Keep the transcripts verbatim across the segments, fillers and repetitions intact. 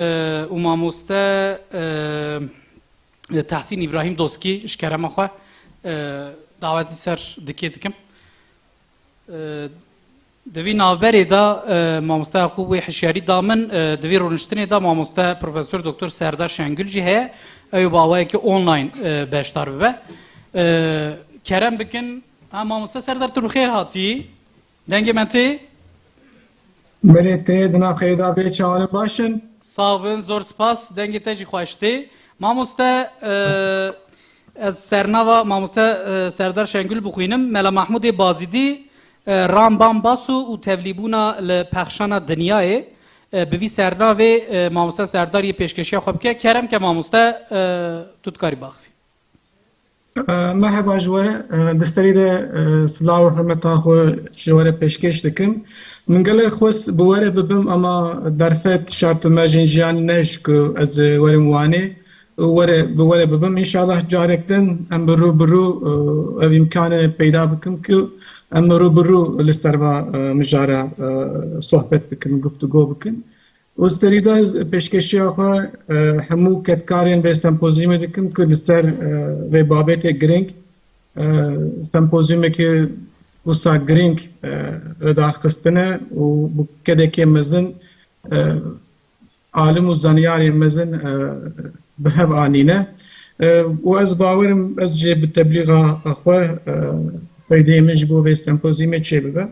E, û mamoste, e, Tehsîn Îbrahîm Doskî, ji kerema xwe, e, dawetî ser dikê dikim. E, di vî navberê de, e, mamoste Yaqûb wê hişyarî da min, e, di vî rûniştinê de mamoste Profesor Doktor Serdar Şengül jî heye. Ew ê bi awayekî online, e, beşdar bibe. E, kerem bikin. Ha, mamoste Serdar, tu bi xêr hatî. Dengê me tê? Belê tê, di nav xêrê de bê, çawanê baş in? Sax bin, zor spas, dengê te jî xweş tê. Mamoste, e, ez sernava mamoste, e, Serdar Şengül bixwînim, Mela Mahmûdê Bazîdî, e, Ram Bam Basu û tevlîbûna li pexşana dinyayê, e, bi vî sernavê, e, mamoste Serdar yê pêşkeşiya xwe bike. Kerem ke mamoste, e, tu dikarî baxivî. E, merheba ji we re. E, di serî de, e, silav û hurmeta xwe ji we re pêşkêş dikim. Min gelek xwest bi we re bibim, ama derfet, şert û mercên jiyanê nehişt ku ez werim wanê û we re, bi we re bibim. Înşallah carek din em bi rû bi rû, e, ev îmkanê peyda bikim ku em rû bi rû li ser va, e, mijara, e, sohbet bikin, guftûgo bikin. Û serî de ez pêşkeşiya xwe, e, hemû kedkarên vê sempozyumê dikim ku li ser, e, vê babetê girîng, e, sempozyumekî wisa girîng, e, li dar xistine û bi kedekê mezin, e, alim û zanyarên mezin, e, bi hev anîne. E, û ez bawerim ez jê bi teblîxa xwe, e, peydeyê min ji bo vê sempozyumê çêbibe.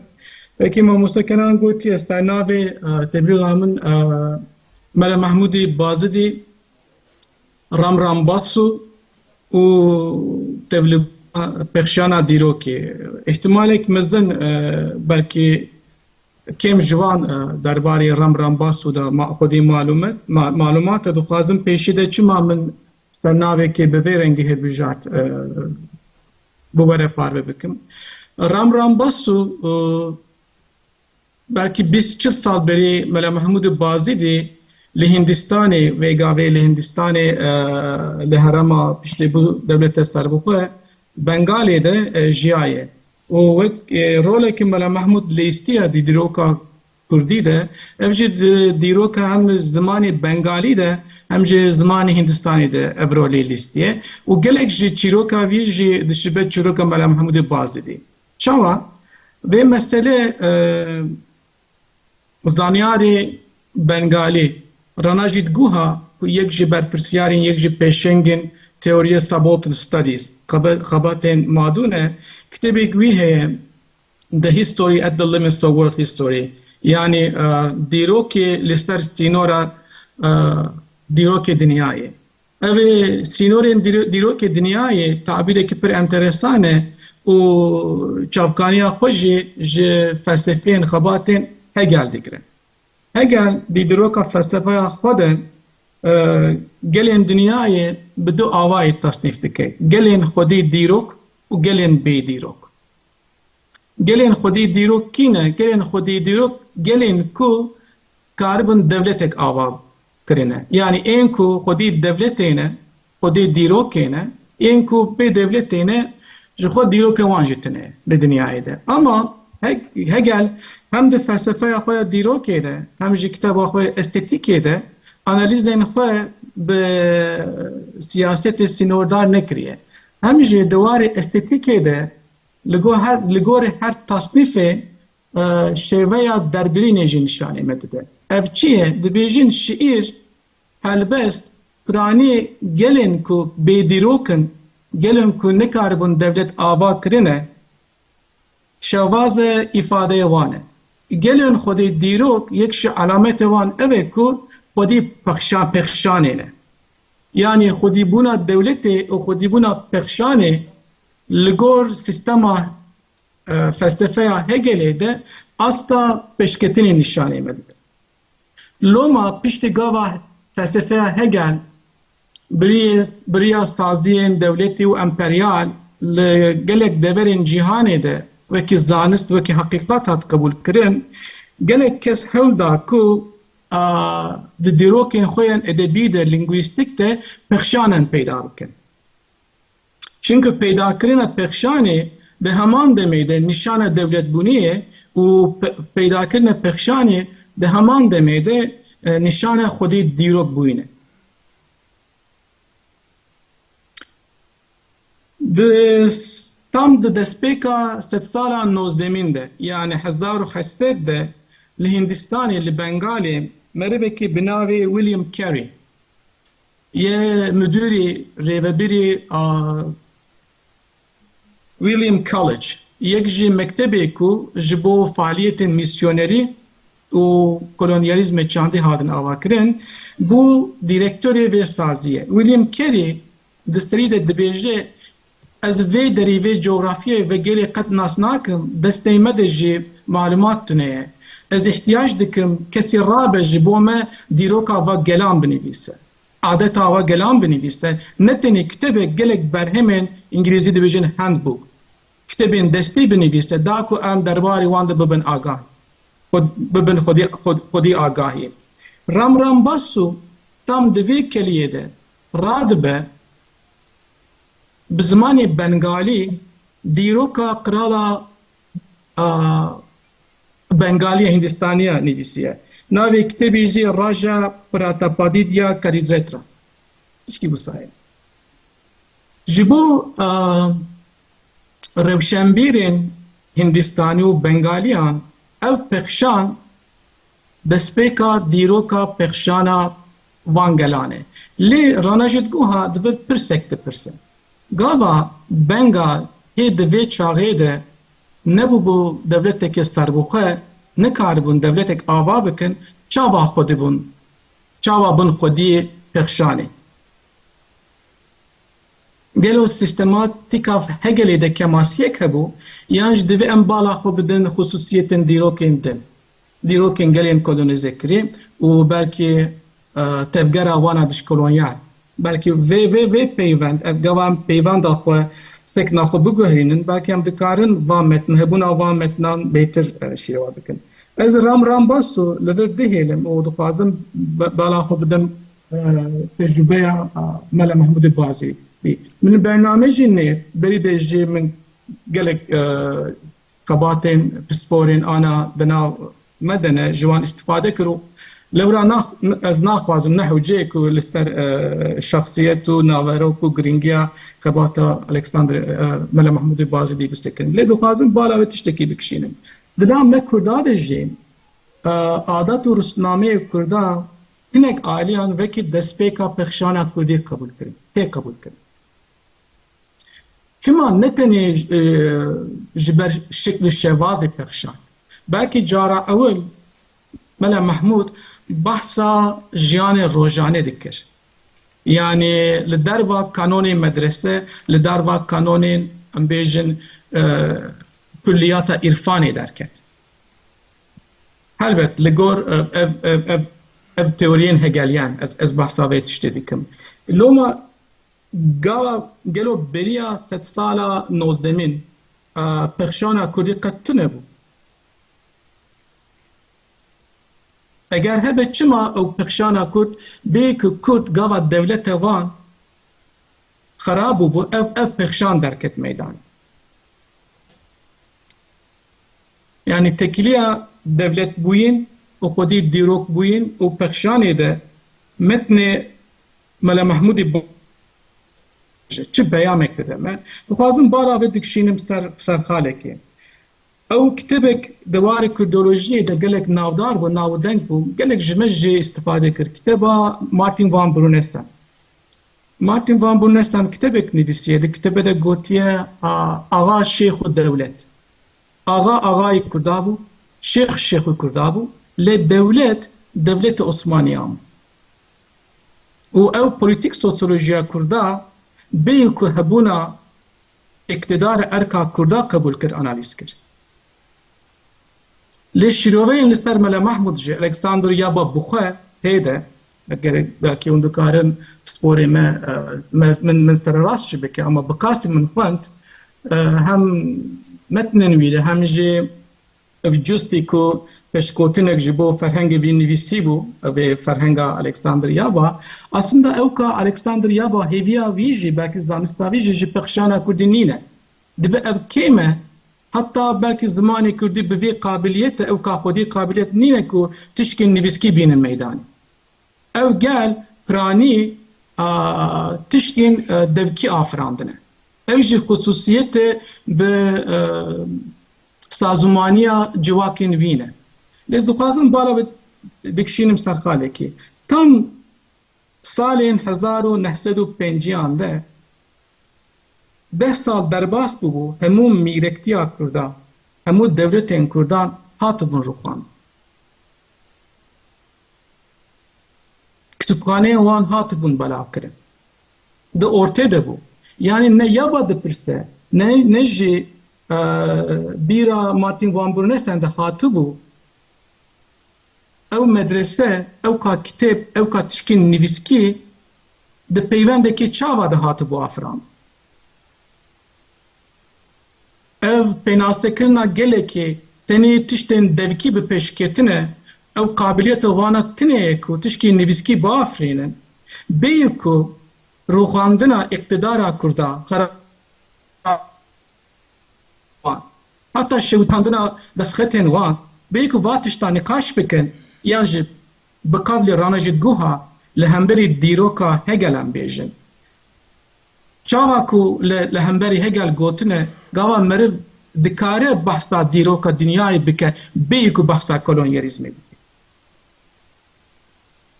Wekî mamoste Kenan gotiye, sernavê, e, teblîxa min, e, Mela Mehmûdê Bazidî, Ram Ram Basu û tevlî pêxşana dîrokê. Îhtimalek mezin, e, belkî kêm ji wan, e, derbarê Ram Ram Basu de ma-, xwedî malumet, ma-, malumat e. Dixwazim pêşî de çima min sernavekê bi vê rengî hilbijart, e, bi we re parve bikim. Ram Ram Basu, e, belkî bîst çil sal berî Mela Mehmûdê Bazîdî li Hindistanê, vê gavê li Hindistanê, e, li herêma piştî bû dewlete serbixwe, Bengalê de, e, jiyaye. Û wek, e, rolekî Mela Mehmûd lîstiye di dîroka kurdî de, ev jî di dîroka hem zimanê bengalî de, hem jî zimanê Hindistanê de ev rolê lîstiye. Û gelek ji çîroka vî jî dişibe çîroka Mela Mehmûdê Bazîdî. Çawa? Vê mesele, e, zanyarê bengalî Ranajit Guha, ku yek ji berpirsyarên, yek ji pêşengên teoriya Subaltern Studies, xebe-, xebatên madûn e, kitêbek wî heye, The History at the Limits of World History. Yanî, e, dîrokê li ser sînora, e, dîrokê dinyayê. Ev ê sînorên dîro-, dîrokê dinyayê tabîrekî pir enteresan e û çavkaniya xwe jî ji felsefeyên xebatên Hegel digire. Hegel di dîroka felsefeya xwe de, e, gelên dinyayê bi du awayî tasnîf dike. Gelên xwedî dîrok û gelên bêdîrok. Gelên xwedî dîrok kî ne? Gelên xwedî dîrok gelên ku karibin dewletek ava kirine. Yanî ên ku xwedî dewletê ne, xwedî dîrokê ne, ên ku bê dewletê ne, ji xwe dîrokê wan jî tune li dinyayê de. Ama He-, Hegel hem di felsefeya xwe ya dîrokê de, hem jî kitaba xwe ya estetîkê de analîzên xwe bi siyasetê sînordar nekiriye. Hem jî di warê estetîkê de li go-, her, li gorî her tasnîfê, e, şêveya derbirînê jî nîşanê me dide. Ev çi ye? Dibêjin şiîr, helbest, piranî gelên ku bêdîrok in, gelên ku nikaribûn dewlet ava kirine, şewvaze îfadeyê wan e. Gelên xwedî dîrok, yek ji elamete wan ev e ku xwedî pexşa-, pexşanê ne. Yanî xwedîbûna dewletê û xwedîbûna pexşanê li gor sîstema, e, felsefeya Hegelê de asta pêşketinê nîşanê me dide. Loma piştî gava felsefeya Hegel, biriyê-, biriya saziyên dewletî û emperyal li gelek deverên cîhanê de wekî zanist, wekî heqîqat hat qebûlkirin, gelek kes hewl da ku, a, di dîrokên xwe yên edebî de, lîngwîstîk de pexşanan peyda bikin. Çimkî peydakirina pexşanê di heman demê de nîşana dewletbûnê ye û pe-, peydakirina pexşanê di heman demê de, e, nîşane xwedî dîrok bûyîne. Di, tam di destpêka sedsala nozdemîn de, yani hezar û heşt sed de li Hindistanê, li Bengalê merivekî bi navê William Carey yê müdürî, rêvebirî a William College, yek ji mektebê ku ji bo faaliyetên misyonerî û kolonyalîzmê çandî hatin avakirin, bû direktorê vê saziyê. William Carey di serî de dibêje, ez vê derî, vê coğrafyayê ve gelê qet nas nakim, destê me de jî malumat tune ye. Ez îhtiyac dikim kesî rabe ji bo me dîroka va gelan binivîse. Adeta wa gelan binivîse, ne tenê kitêbek, gelek berhemên, îngilîzî dibêjin handbook, kitêbên destî binivîse, da ku em derbarê wan de bibin agah, xwe-, bibin xwedî, xwe-, xwedî agahî. Ram Ram Basu tam di vê keliyê de radibe, bi zimanê Bengalî dîroka qirala, a, Bengaliya Hindistaniya nivîsiye. Navê kitêbê jî Raja Pratapaditya Karidretra. Tişkî wisa ye. Ji bo, a, rewşenbîrên Hindistanî û Bengaliyan ev pexşan destpêka dîroka pexşana van gelan e. Lê Rana jî digot, ha, divê pirsek dipirse. Gava Bengal hê di vê çaxê de nebûbû dewleteke serbixwe, nikaribûn dewletek ava bikin, çawa xwedî bûn, çawa bûn xwediyê pexşanê? Gelo sîstematîka Hegelê de kemasiyek hebû, yan jî divê em bala xwe bidin xusûsiyetên dîrokên din, dîrokên gelên kolonîzekirî û belkî, e, tevgera wana dijkolonyal? Belkî vê, vê, vê peyvend, ev gava em peyvenda xwe, sekna xwe biguherînin, belkî em dikarin van metn, hebûna van metnan bêtir, e, şêwa bikin. Ez Ram Ram Basu li vir dihêlim û dixwazim be-, bala xwe bidim, e, tecrûbeya, e, Mele Mehmûdê Bazî. Min bername jî nêt, berî de jî min gelek, e, xebatên pisporên ana di nav me de ne, ji wan îstifade kir û lewra nax-, ez naxwazim ne hewceyê ku li ser, e, şexsiyet û naverok û giringiya xebata Alexander, e, Mele Mehmûdê Bazîdî bisekin. Lê dixwazim bala wê tiştekî bikişînim. Di nav me Kurda de jî, e, adet û rûsnameyê Kurda hinek aliyan wekî destpêka pexşana Kurdî qebûl kirin, tê qebûl kirin. Çima ne tenê, e, ji ber şekl û şevazê pexşan? Belkî cara ewil Mele Mehmûd behsa jiyanê rojane dikir. Yanî li derva kanonê medrese, li derva kanonên, em bêjin, e, kulliyata îrfanê derket. Helbet, li gor, e, ev, ev, ev, ev teoriyên hegeliyan, ez, ez behsa vê tiştê dikim. Loma gava gelo beriya sedsala nozdemîn, e, pexşana Kurdî qet tune bû? Eger hebe, çima ew pexşana Kurd, bê ku Kurd gava dewlete wan xerab bûbû, ev, ev pexşan derket meydanê? Yanî tekiliya dewletbûyîn û xwedî dîrokbûyîn û pexşanê de metnê Mele Mehmûdî bi-, çi peyamek dide me? Dixwazim bala vê dikişînim ser, ser xalekê. Ew kitêbek di warê kurdolojiyê de gelek navdar bû, navdeng bû, gelek ji me jê îstifade kir. Kitêba Martin van Brunessen. Martin van Brunessen kitêbek nivîsiye, di kitêbe de gotiye, a, Axa Şêx û Dewlet. Axa axayê Kurda bû, şêx şêxê Kurda bû, lê dewlet dewletê Osmaniyan bû. Û ew polîtîk sosyolojiya Kurda bêyî ku hebûna îqtîdara erka Kurda qebûl kir, analîz kir. Lê şîroveyên li ser Mele Mehmûd jî, Alexander Yaba bi xwe pê de, gerek belkî hûn dikarin pisporê me, e, me, min, min sererast jî bike, ama bi qasî min xwend, e, hem metnên wî de, hem jî ev custî ku pêşgotinek ji bo ferhengê vî nivîsî bû, vê ferhenga Alexander Yaba, aslında ew ka Alexander Yaba hêviya wî jî, belkî zanista wî jî ji pexşana Kurdî nîne. Dibe ev kêm e, heta belkî zimanê Kurdî bi vê qabiliyete, ew ka xwedî qabiliyet nîne ku tişkên nivîskî bînin meydanê. Ew gel piranî, a, tiştên, e, devkî afirandine. Ev jî xusûsiyetê bi, e, sazûmaniya civakên wî ne. Lê ez dixwazim bala bi dikişînim ser xalekî. Tam salên hezar û neh sed û pêncî an de deh sal derbas bûbû, hemû mîrektiya Kurdan, hemû dewletên Kurdan hatibûn rûxandin. Kitûbxaneyên wan hatibûn belavkirin. Di ortê de bû. Yanî ne Yaba dipirse, ne, ne jî, e, bîra Martin van Burnesen de hatibû. Ew medrese, ew ka kitêb, ew ka tişkên nivîskî di peywendekî çawa de hatibû afirandin. Ev pênasekirina gelekê tenê tiştên devkî bi pêş ketine, ew qabiliyeta wana tine ye ku tişkî nivîskî biafirînin. Bêyî ku rûxandina îqtidara Kurda xera-, heta şewitandina destxetên wan, bêyî ku va tişta nîqaş bikin, yan jî bi qavlê Rana Jîtguha li hemberî dîroka Hegel em bêjin. Çawa ku li, li hemberî Hegel gotine, gava meriv dikare behsa dîroka dinyayê bike, bêyî ku behsa kolonyalîzmê bike.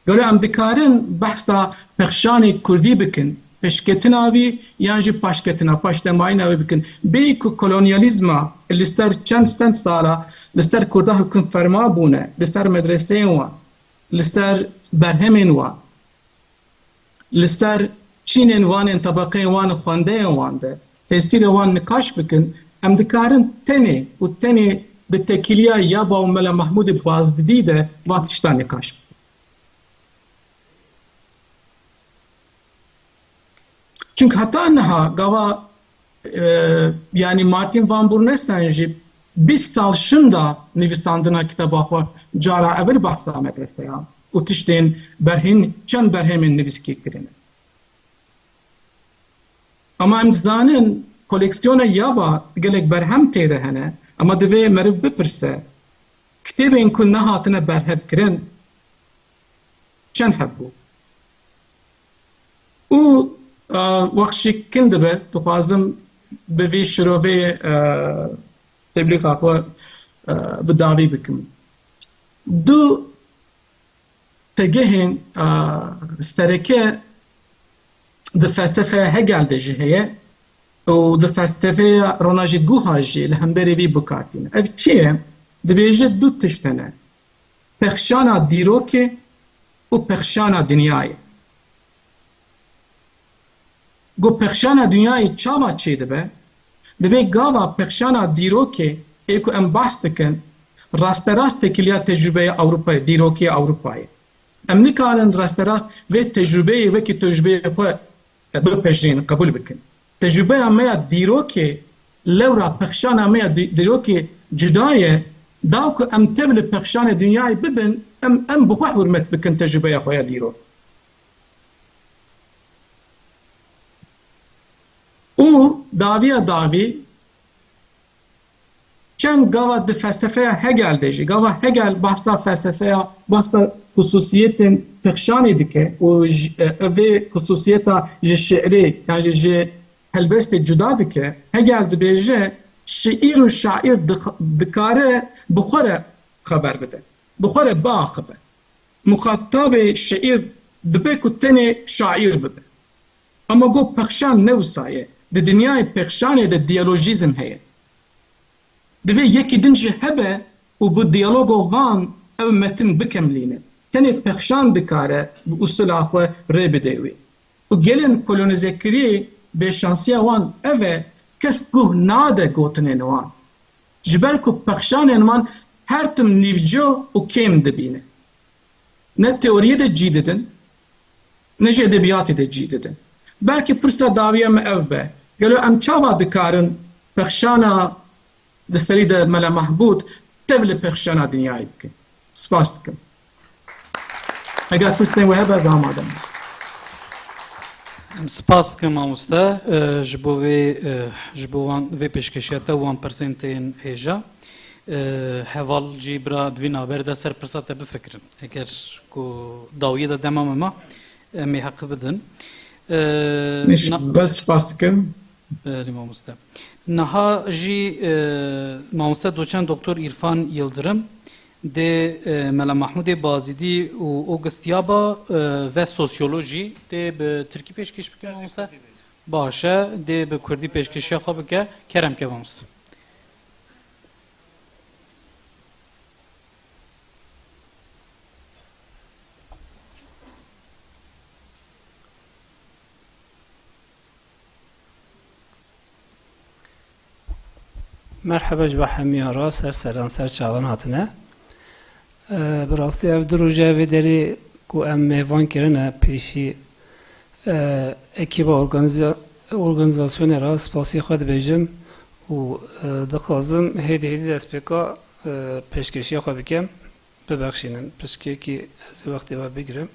Gelo em dikarin behsa pexşanê kurdî bikin, pêşketina wî yan jî paşketina, paşdemayîna wî bikin. Bêyî ku kolonyalîzma li ser çend sed sala li ser kurda hukimferma bûne, li ser medreseyên wan, li ser berhemên wan, li ser çînên wan ên tebeqeyên wan û xwendeyên wan de tesîrê wan nîqaş bikin, em dikarin tenê û tenê di tekîliya Yaba û Mela Mehmûdê Bazdidî de van tişta nîqaş bikin. Çunku heta niha gava, e, yanî Martin van Burnesen jî bîst sal şinda nivîsandina kitaba xwe, cara evil behsa medreseyan û tiştên berhîn, çend berhemên nivîskî kirine. Ama em dizanin koleksiyona Yaba gelek berhem tê de hene, ama divê meriv bipirse, kitêbên ku nehatine berhevkirin çend hebû? Û, e, wext jî kin dibe, dixwazim bi vî şirovê, e, teblîxa xwe, e, bi dawî bikim. Du tegehên, e, sereke di felsefeya Hegel de jî heye û di felsefeya Rona Jîtguha jî li hemberî vî bikar tîne. Ev çi ye? Dibêje du tişt hene. Pexşana dîrokê û pexşana dinyayê. Got, pexşana dinyayê çawa çêdibe? Dibê gava pexşana dîrokê ê ku em behs dikin, rasterast tekiliya tecrûbeya Ewropayê, dîrokê Ewropayê. Em nikarin rasterast vê tecrûbeyê wekî tecrûbeyê xwe bipejirînin, qebûl bikin. Tecrûbeya me ya dîrokê, lewra pexşana me ya dî-, dîrokê cuda ye, da ku em tev li pexşanê dinyayê bibin, em, em bi xwe hurmet bikin tecrûbeya xwe ya dîrok. Û dawiya dawî, çend gava di felsefeya Hegel de jî, gava Hegel behsa felsefeya, behsa xusûsiyetên pexşanê dike û ji, e, vê xusûsiyeta ji şiirê, yan jî ji helbestê cuda dike, Hegel dibêje, şiîr û şaîr dix-, dikare bi xwe re xeber bide, bi xwe re biaxive. Muxatabê şiîr dibe ku tenê şaîr bibe. Ama got pexşan ne wisa ye. Di dinyayê pexşanê de diyalojîzm heye. Divê yekî din jî hebe û bi diyalogo van ew metin bikemlîne. Tenê pexşan dikare bi usula xwe rê bide wê. Û gelên kolonîzekirî bêşansiya wan ev e, kes guh nade gotinên wan. Ji ber ku pexşanên wan her tim nîvco û kêm dibîne. Ne teoriyê de cî didin, ne jî edebiyatê de cî didin. Belkî pirsa dawiya me ev be, gelo em çawa dikarin pexşana di serî de Mela Mehbûd tev li pexşana dinyayê bikin? Spas dikim. Eger pirsên we hebe, ez amade me. Em spas dikim, mamoste, e, ji bo vê, e, ji bo wan, vê pêşkeşiya te û wan pirsên tên hêja. E, heval jî bira divî navber de ser pirsa te bifikirin. Eger ku dawiyê de dema me ma, em ê heqi bidin. E, Niş, na- bes spas dikim. Belê mamoste. Niha jî e, mamoste doçent doktor Îrfan Yildirim dê e, Mela Mahmûdê Bazîdî û August Yaba e, ve sosyolojî dê bi tirkî pêşkêş bike mamoste. Baş e, dê bi kurdî pêşkêşiya xwe bike. Kerem ke mamoste. Merheba ji we hemiya re, ser seran, ser çavan hatine. E, bi rastî ev du roje vê derê ku em mêvan kirine pêşî, e, ekîba organîza-, organîzasyonê re spasî xwe dibêjim û, e, dixwazim hêdî hêdî destpêka, e, pêşkêşiya xwe bikim. Bibexşînin, piçkekî ez ê wextê we bigirim.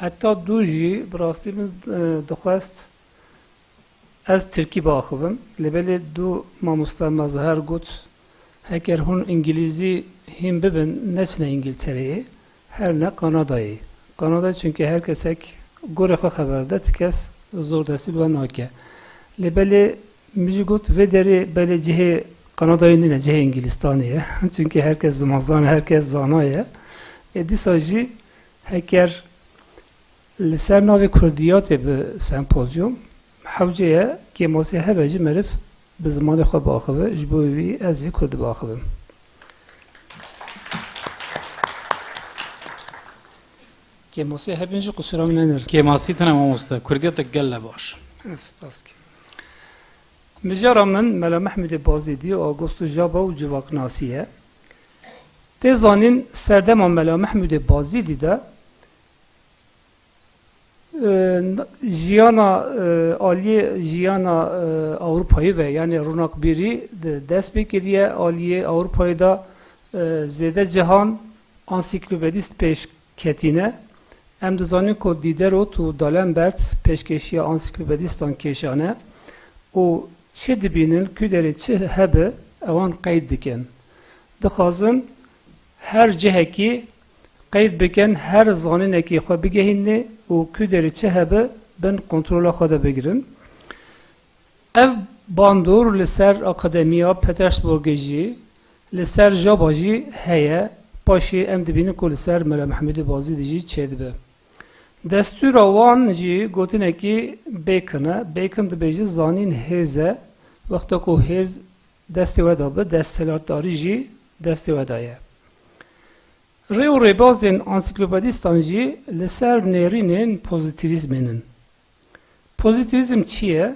Heta dû jî bi rastî min, e, dixwest ez tirkî biaxivim. Lê belê dû mamoste Mazhar got, heger hûn îngilîzî hîn bibin, neçine Îngiltereyê, her ne Kanadayê. Kanada çunke her kesek gorê xwe xeber de, ti kes zordestî bi we nake. Lê belê min jî got, vê derê belê cihê Kanadayê nîne, cihê Îngilîstanê ye. Çunke her kes ziman zane, her kes zana ye. Ê dîsa jî heger li ser navê kurdiyatê bi sempozyum, hewce ye kêmasî hebe jî meriv bi zimanê xwe biaxive, ji bo wî ez jî kurdî biaxivim. Kêmasî hebin jî qusûra min nenerin. Kêmasî tine mamoste, kurdiyatek gelle baş. Spas ke. Mijara min Mela Mehmûdê Bazîdî, Agosto Jaba û civaknasî ye. Tê zanîn serdema Mela Mehmûdê Bazîdî de, e, jiyana, e, aliyê jiyana, e, Ewropayî ve, yanî ronakbîrî de dest pê kiriye, aliyê Ewropayê de, e, zêde cihan ansîklopedîst pêş ketîne. Em dizanîn ku Diderot û D'Alembert pêşkêşiya ansîklopedîstan kêşane û çi dibînin, ku derê çi hebe, ewan qeyd dikin. Dixwazin her cihekî qeyd bikin, her zanînekî xwe bigehînê û ku derê çi hebe bin kontrola xwe de bigirin. Ev bandor li ser Akademiya Petersburgê jî, li ser Jaba jî heye, paşê em dibînin ku li ser Mela Mehmûdê Bazîdî jî çêdibe. Destûra wan jî gotinekî Bacon e. Bacon dibêje, zanîn hêz e, wexta ku hêz destê we de be, desthilatdarî jî destê we de ye. Rê û rêbazên ansîklopedîstan jî li ser nêrînên pozîtîvîzmê nin. Pozîtîvîzm çi ye?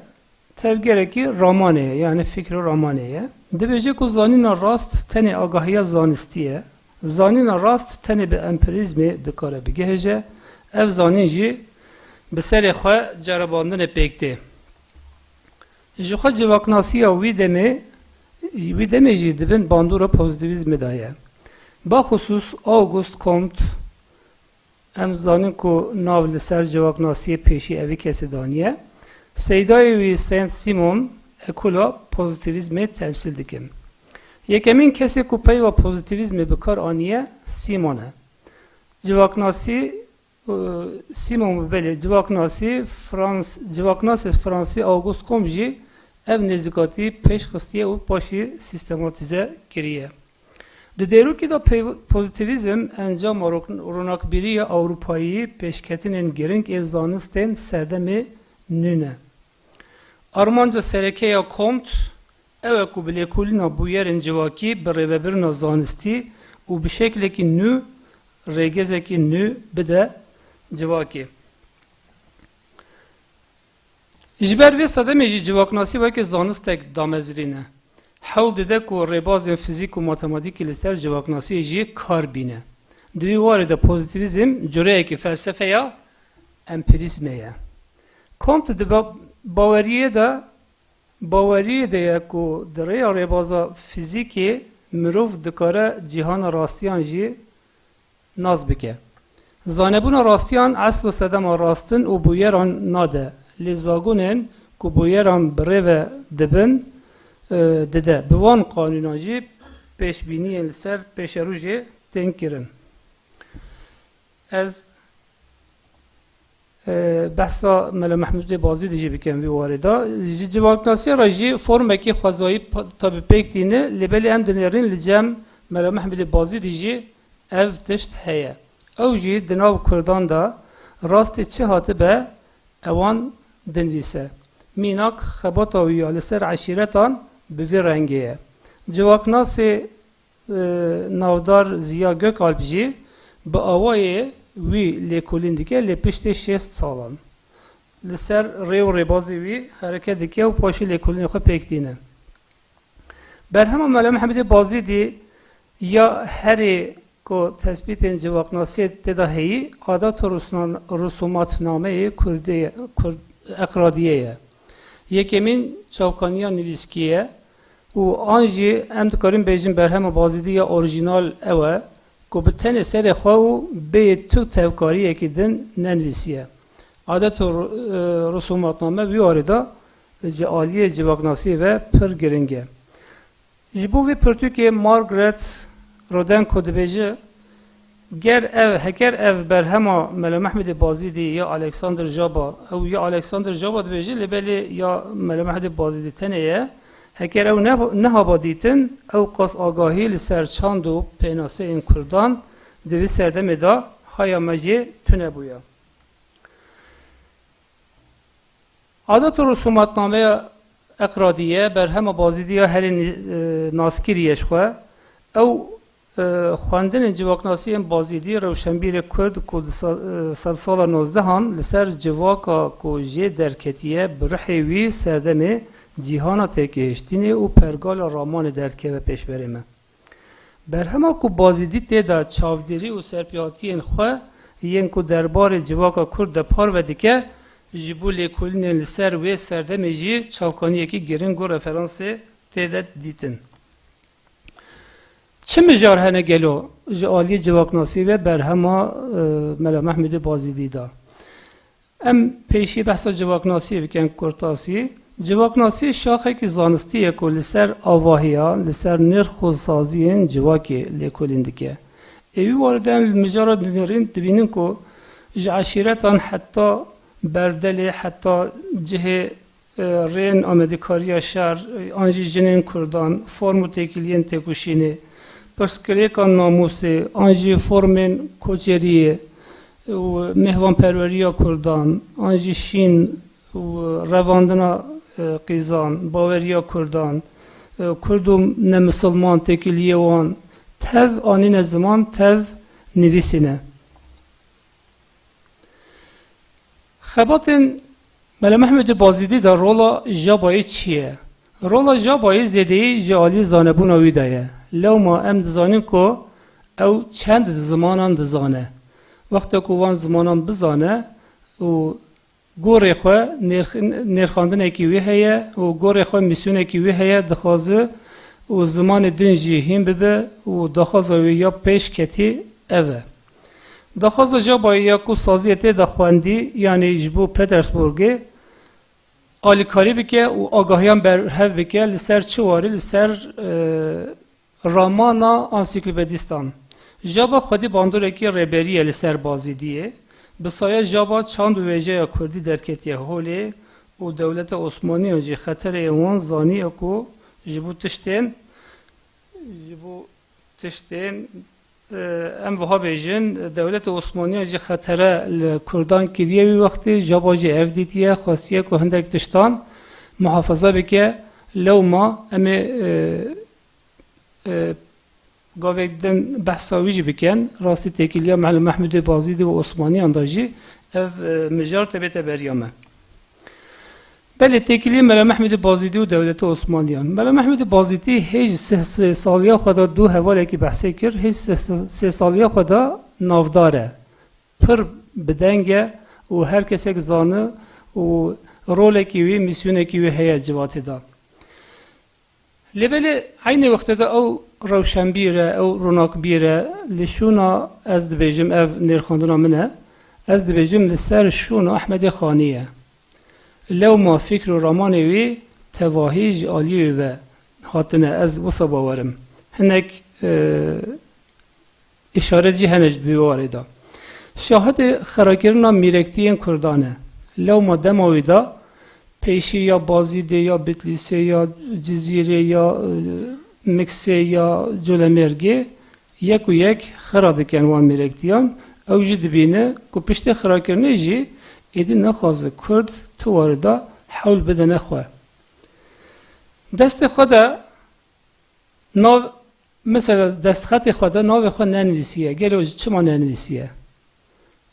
Tevgerekî ramanê ye, yanî fikr û ramanê ye. Dibêje ku zanîna rast tenê agahiya zanistî ye. Zanîna rast tenê bi empirîzmê dikare bigihêje. Ev zanîn jî bi serê xwe ceribandinê pêk tê. Ji xwe civaknasiya wî demê, wî demê jî di bin bandora pozîtîvîzmê de ye. Baxusûs August Comte, em zanin ku nav li ser civaknasiyê pêşî evî kesê daniye. Seydayê wî Saint Simon ekula pozîtîvîzmê temsîl dikin. Yekemîn kesê ku peyva pozîtîvîzmê bi kar aniye Simon e. Civaknasî, e, Simon bi belê civaknasî Frans, civaknasê Fransî Auguste Comte jî ev nêzîkatî pêş xistiye û paşî sîstematîze kiriye. Di dêrokî de peyv-, pozîtîvîzm encama ro-, ronakbîriya Ewropayî pêşketinên giring ên zanistên serdemê nû ne. Armanca sereke ya Comte ew e ku bi lêkolîna bûyerên civakî bi rêvebirina zanistî û bi şeklekî nû rêgezekî nû bide civakê. Ji ber vê sedemê jî civaknasî weke zanistek damezrîn e. Hewl dide ku rêbazên fizîk û matematîkê li ser civaknasiyê jî kar bîne. Di wî warê de pozîtîvîzm cureyekî felsefeya empirîzmê ye. Comte di ba-, baweriyê de, baweriyê de ye ku di rêya rêbaza fizîkê mirov dikare cîhana rastiyan jî nas bike. Zanebûna rastiyan esl û sedema rastin û bûyeran nade, lê zagonên ku bûyeran bi rê ve dibin, e, dide. Bi van qanûnan jî pêşbîniyên li ser pêşerojê tên kirin. Ez, e, behsa Mela Mehmûdê Bazîdî jî bikim vî warê de. Ji civaknasiya re jî formekî xwezayî pa-, tabi pêk tîne, lê belê em dinêrin li cem Mela Mehmûdê Bazîdî jî ev tişt heye. Ew jî di nav Kurdan de rastî çi hatibe, ewan dinivîse. Mînak xebata wî ya li ser eşîretan bi vî rengê ye. Civaknasê, e, navdar Ziya Gökalp jî bi awayê wî lêkolîn dike, lê piştê şêst salan. Li ser rê û rêbazê wî hereket dike û paşî lêkolînê xwe pêk tîne. Berhema Mela Mehmedê Bazîdî ya herê ku tespîtên civaknasiyê tê de heyî, adet û rusna-, rusûmatnameyê Kurdê ye, Kurd, Eqradiyê ye. Yekemîn çavkaniya nivîskî ye û an jî em dikarin bêjin berhema Bazîdî ya orîjînal ew e ku bi tenê serê xwe û bêyî tu tevkariyekî din nenivîsiye. Adet û ru-, e, rusûmatname wî warê de ji aliyê civaknasiyê ve pir giring e. Ji bo vê pirtûkê Margaret Rodenko dibêje, ger ev, heker ev berhema Mela Mehmedê Bazîdî ya Alexander Jaba, ew ya Alexander Jaba dibêje, lê belê ya Mela Mehmedê Bazîdî tenê ye, heker ew ne-, nehaba dîtin, ew qas agahî li ser çand û pênaseyên Kurdan di vî serdemê de haya me jê tune bûya. Adet û rusûmatnameya Eqradiye, berhema Bazîdî ya herî nî-, e, naskirî ye ji xwe. Ew, e, xwendinên civaknasiyên Bazîdî, rewşenbîrê Kurd ku di sa-, e, sedsala nozdehan li ser civaka ku jê derketiye, bi rihê wî serdemê cîhana têgihiştinê û pergala ramanê derdikeve pêşberê me. Berhema ku Bazîdî tê de çavdêrî û serpêhatiyên xwe yên ku derbarê civaka Kurd de parve dike, ji bo lêkolînên li ser wê serdemê jî çavkaniyekî giring û referansê tê de dîtin. Çi mijar hene gelo ji aliyê civaknasî ve berhema, e, Mela Mehmûdê Bazîdî de? Em pêşî behsa civaknasiyê bikin kurtasî. Civaknasî şaxekî zanistî ye ku li ser avahiya, li ser nirx û saziyên civakê lêkolîn dike. Ê wî warê de em li mijara dinêrin dibînin ku ji eşîretan heta berdelê, heta cihê, e, rên amadekariya şer, e, an jî jinên Kurdan, form û têkiliyên têkoşînê, pirsgirêka namûsê, an jî formên koçeriyê, û mêhvanperweriya Kurdan, an jî şîn û revandina, e, qîzan, baweriya Kurdan, e, Kurd û nemisilman, têkiliyê wan tev anîne ziman, tev nivîsîne. Xebatên Mela Mehmûdê Bazîdî de rola Jabayê çi ye? Rola Jabayê zêdeyî ji alî zanebûna wî de ye. Lewma em dizanin ku ew çend zimanan dizane. Wexta ku wan zimanan bizane û gorê xwe nêrx-, nêrxandinekî wî heye û gorê xwe mîsyonekî wî heye, dixwaze û zimanê din jî hîn bibe û daxwaza wî ya pêşketî ev e. Daxwaza Jabayê ya ku saziyê tê de xwendî, yanî ji bo Petersburgê, alîkarî bike û agahiyan berhev bike li ser çi warî, li ser, e, ramana ansîklopedîstan. Jaba xwedî bandorekî rêberî ye li ser Bazîdiyê. Bi saya Jaba çand û wêjeya kurdî derketiye holê û dewleta Osmaniyan jî xetereyên wan zaniye ku ji bo tiştên, ji bo tiştên, e, em wiha bêjin, dewleta Osmaniyan jî xetere li Kurdan kiriye wî wextê, Jaba jî ev dîtiye, xwestiye ku hindek tiştan muhafaza bike. Lewma em ê, e, e, gavek din behsa wî jî bikin. Rastî têkiliya Mela Mehmûdê Bazîdî û Osmaniyan de jî ev, e, mijar tê bête beriya me. Belê têkiliyê Mela Mehmûdê Bazîdî û dewleta Osmaniyan. Mela Mehmûdê Bazîdî hêj sê, sê saliya xwe de dû hevalekî behsê kir, hêj sê, sê, sê saliya xwe de navdar e. Pir bi deng e û her kesek zane û rolekî wî, mîsyonekî wî heye civatê de. Lê belê eynê wextê de ew rewşenbîr e, ew ronakbîr e. Li şûna, ez dibêjim, ev nêrxandina min e, ez dibêjim li ser şûna Ehmedê Xanî ye. Lewma fikr û ramanê wî tevahî ji aliyê wî ve hatine, ez wisa bawer im. Hinek, e, îşaret jî hene ji vê warê de. Şahidê xerakirina mîrektiyên Kurdan e. Lewma dema wî de pêşî ya Bazîdê, ya Bitlîsê, ya Cizîrê, ya, e, Miksê, ya Colemêrgê yek û yek xira dikin wan mîrektiyan. Ew jî dibîne ku piştê xirakirinê jî êdî nexwaze Kurd tu warê de hewl bidine xwe. Destê xwe de nav, mesela destxetê xwe de navê xwe nenivîsiye. Gelo çima nenivîsiye?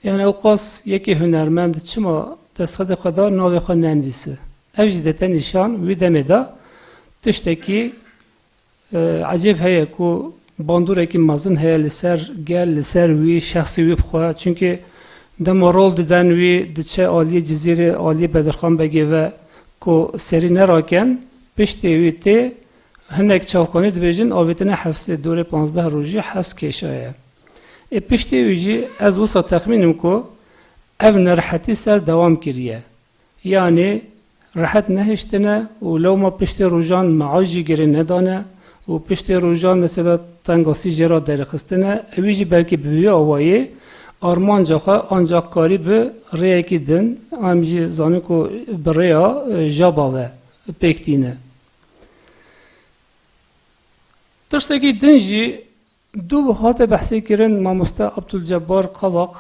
Yani ewqas yekê hunermend çima destxetê xwe de navê xwe nenivîsi? Ev jî dete nîşan wî demê de tiştekî, e, ecêb heye ku bandûrekî mezin heye li ser gel, li ser wî, şexsê wî bi xwe. Çunkî dema rol diden wî diçe aliyê Cizîrê, aliyê Bedirxan Begê ve ku serî neraken, piştê wî tê hinek çavkanî dibêjin avêtine hefsê, dorê panzdeh rojî hefs kêşaye. Ê piştê wî jî ez wisa texmînim ku ev nerehetî ser dewam kiriye. Yanî rehet nehiştine û lewma piştê rojan meaş jî girê nedane û piştê rojan mesela tengasî jê re derxistine. Ewî jî belkî bi vî awayî armanca xwe ancaq karî bi rêyekî din, em jî zanin ku bi rêya, e, Jaba ve pêk tîne. Tirsekî din jî dû hate behsê kirin, mamoste Abdulcebbar Kavak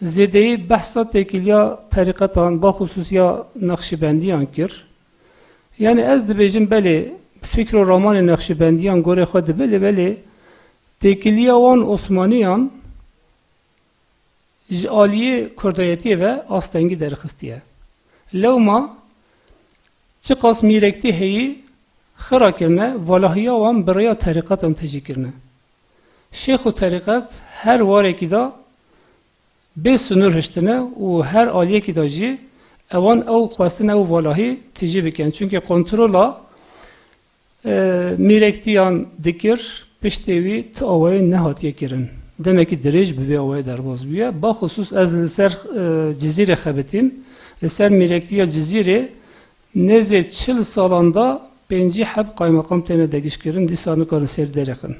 zêdeyî behsa têkiliya terîqetan, baxusûs ya Nexşibendiyan kir. Yani ez dibêjim belê fikr û ramanê Nexşibendiyan gorê xwe dibe, lê belê têkiliya wan Osmaniyan ji aliyê Kurdayetiyê ve astengî derxistiye. Lewma çiqas mîrektî heyî xira kirine, valahiya wan bi rêya terîqetan tijî kirine. Şêx û terîqet her warekî de bê sinûr hiştine û her aliyekî de jî ewan ew xwestin ew valahî tijî bikin. Çunkî kontrola e, mîrektiyan dikir, piştê wî ti awayê nehatiye kirin. Demekî dirêj bi vê awayê derbas bûye. Baxusûs ez li ser, e, Cizîrê xebitîm. Li ser mîrektiya Cizîrê nêzê çil salan de pêncî heb qaymeqam têne degişkirin, dîsa nikarin sêr derêxin.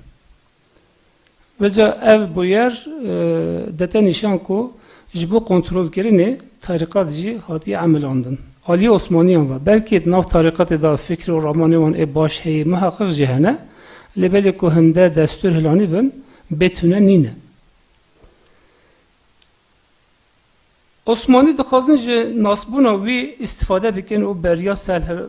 Vêca ev bûyer, e, dete nîşan ku ji bo kontrolkirinê terîqet jî hatiye emilandin. Aliyê Osmaniyan ve, belkî di nav terîqetê de fikr û ramanê wan ê baş heye, muheqeq jî hene, lê belê ku hinde destûr hilanî bin, bê tune nîne. Osmanî dixwazin ji nasbûna wî îstîfade bikin û beriya serhil-,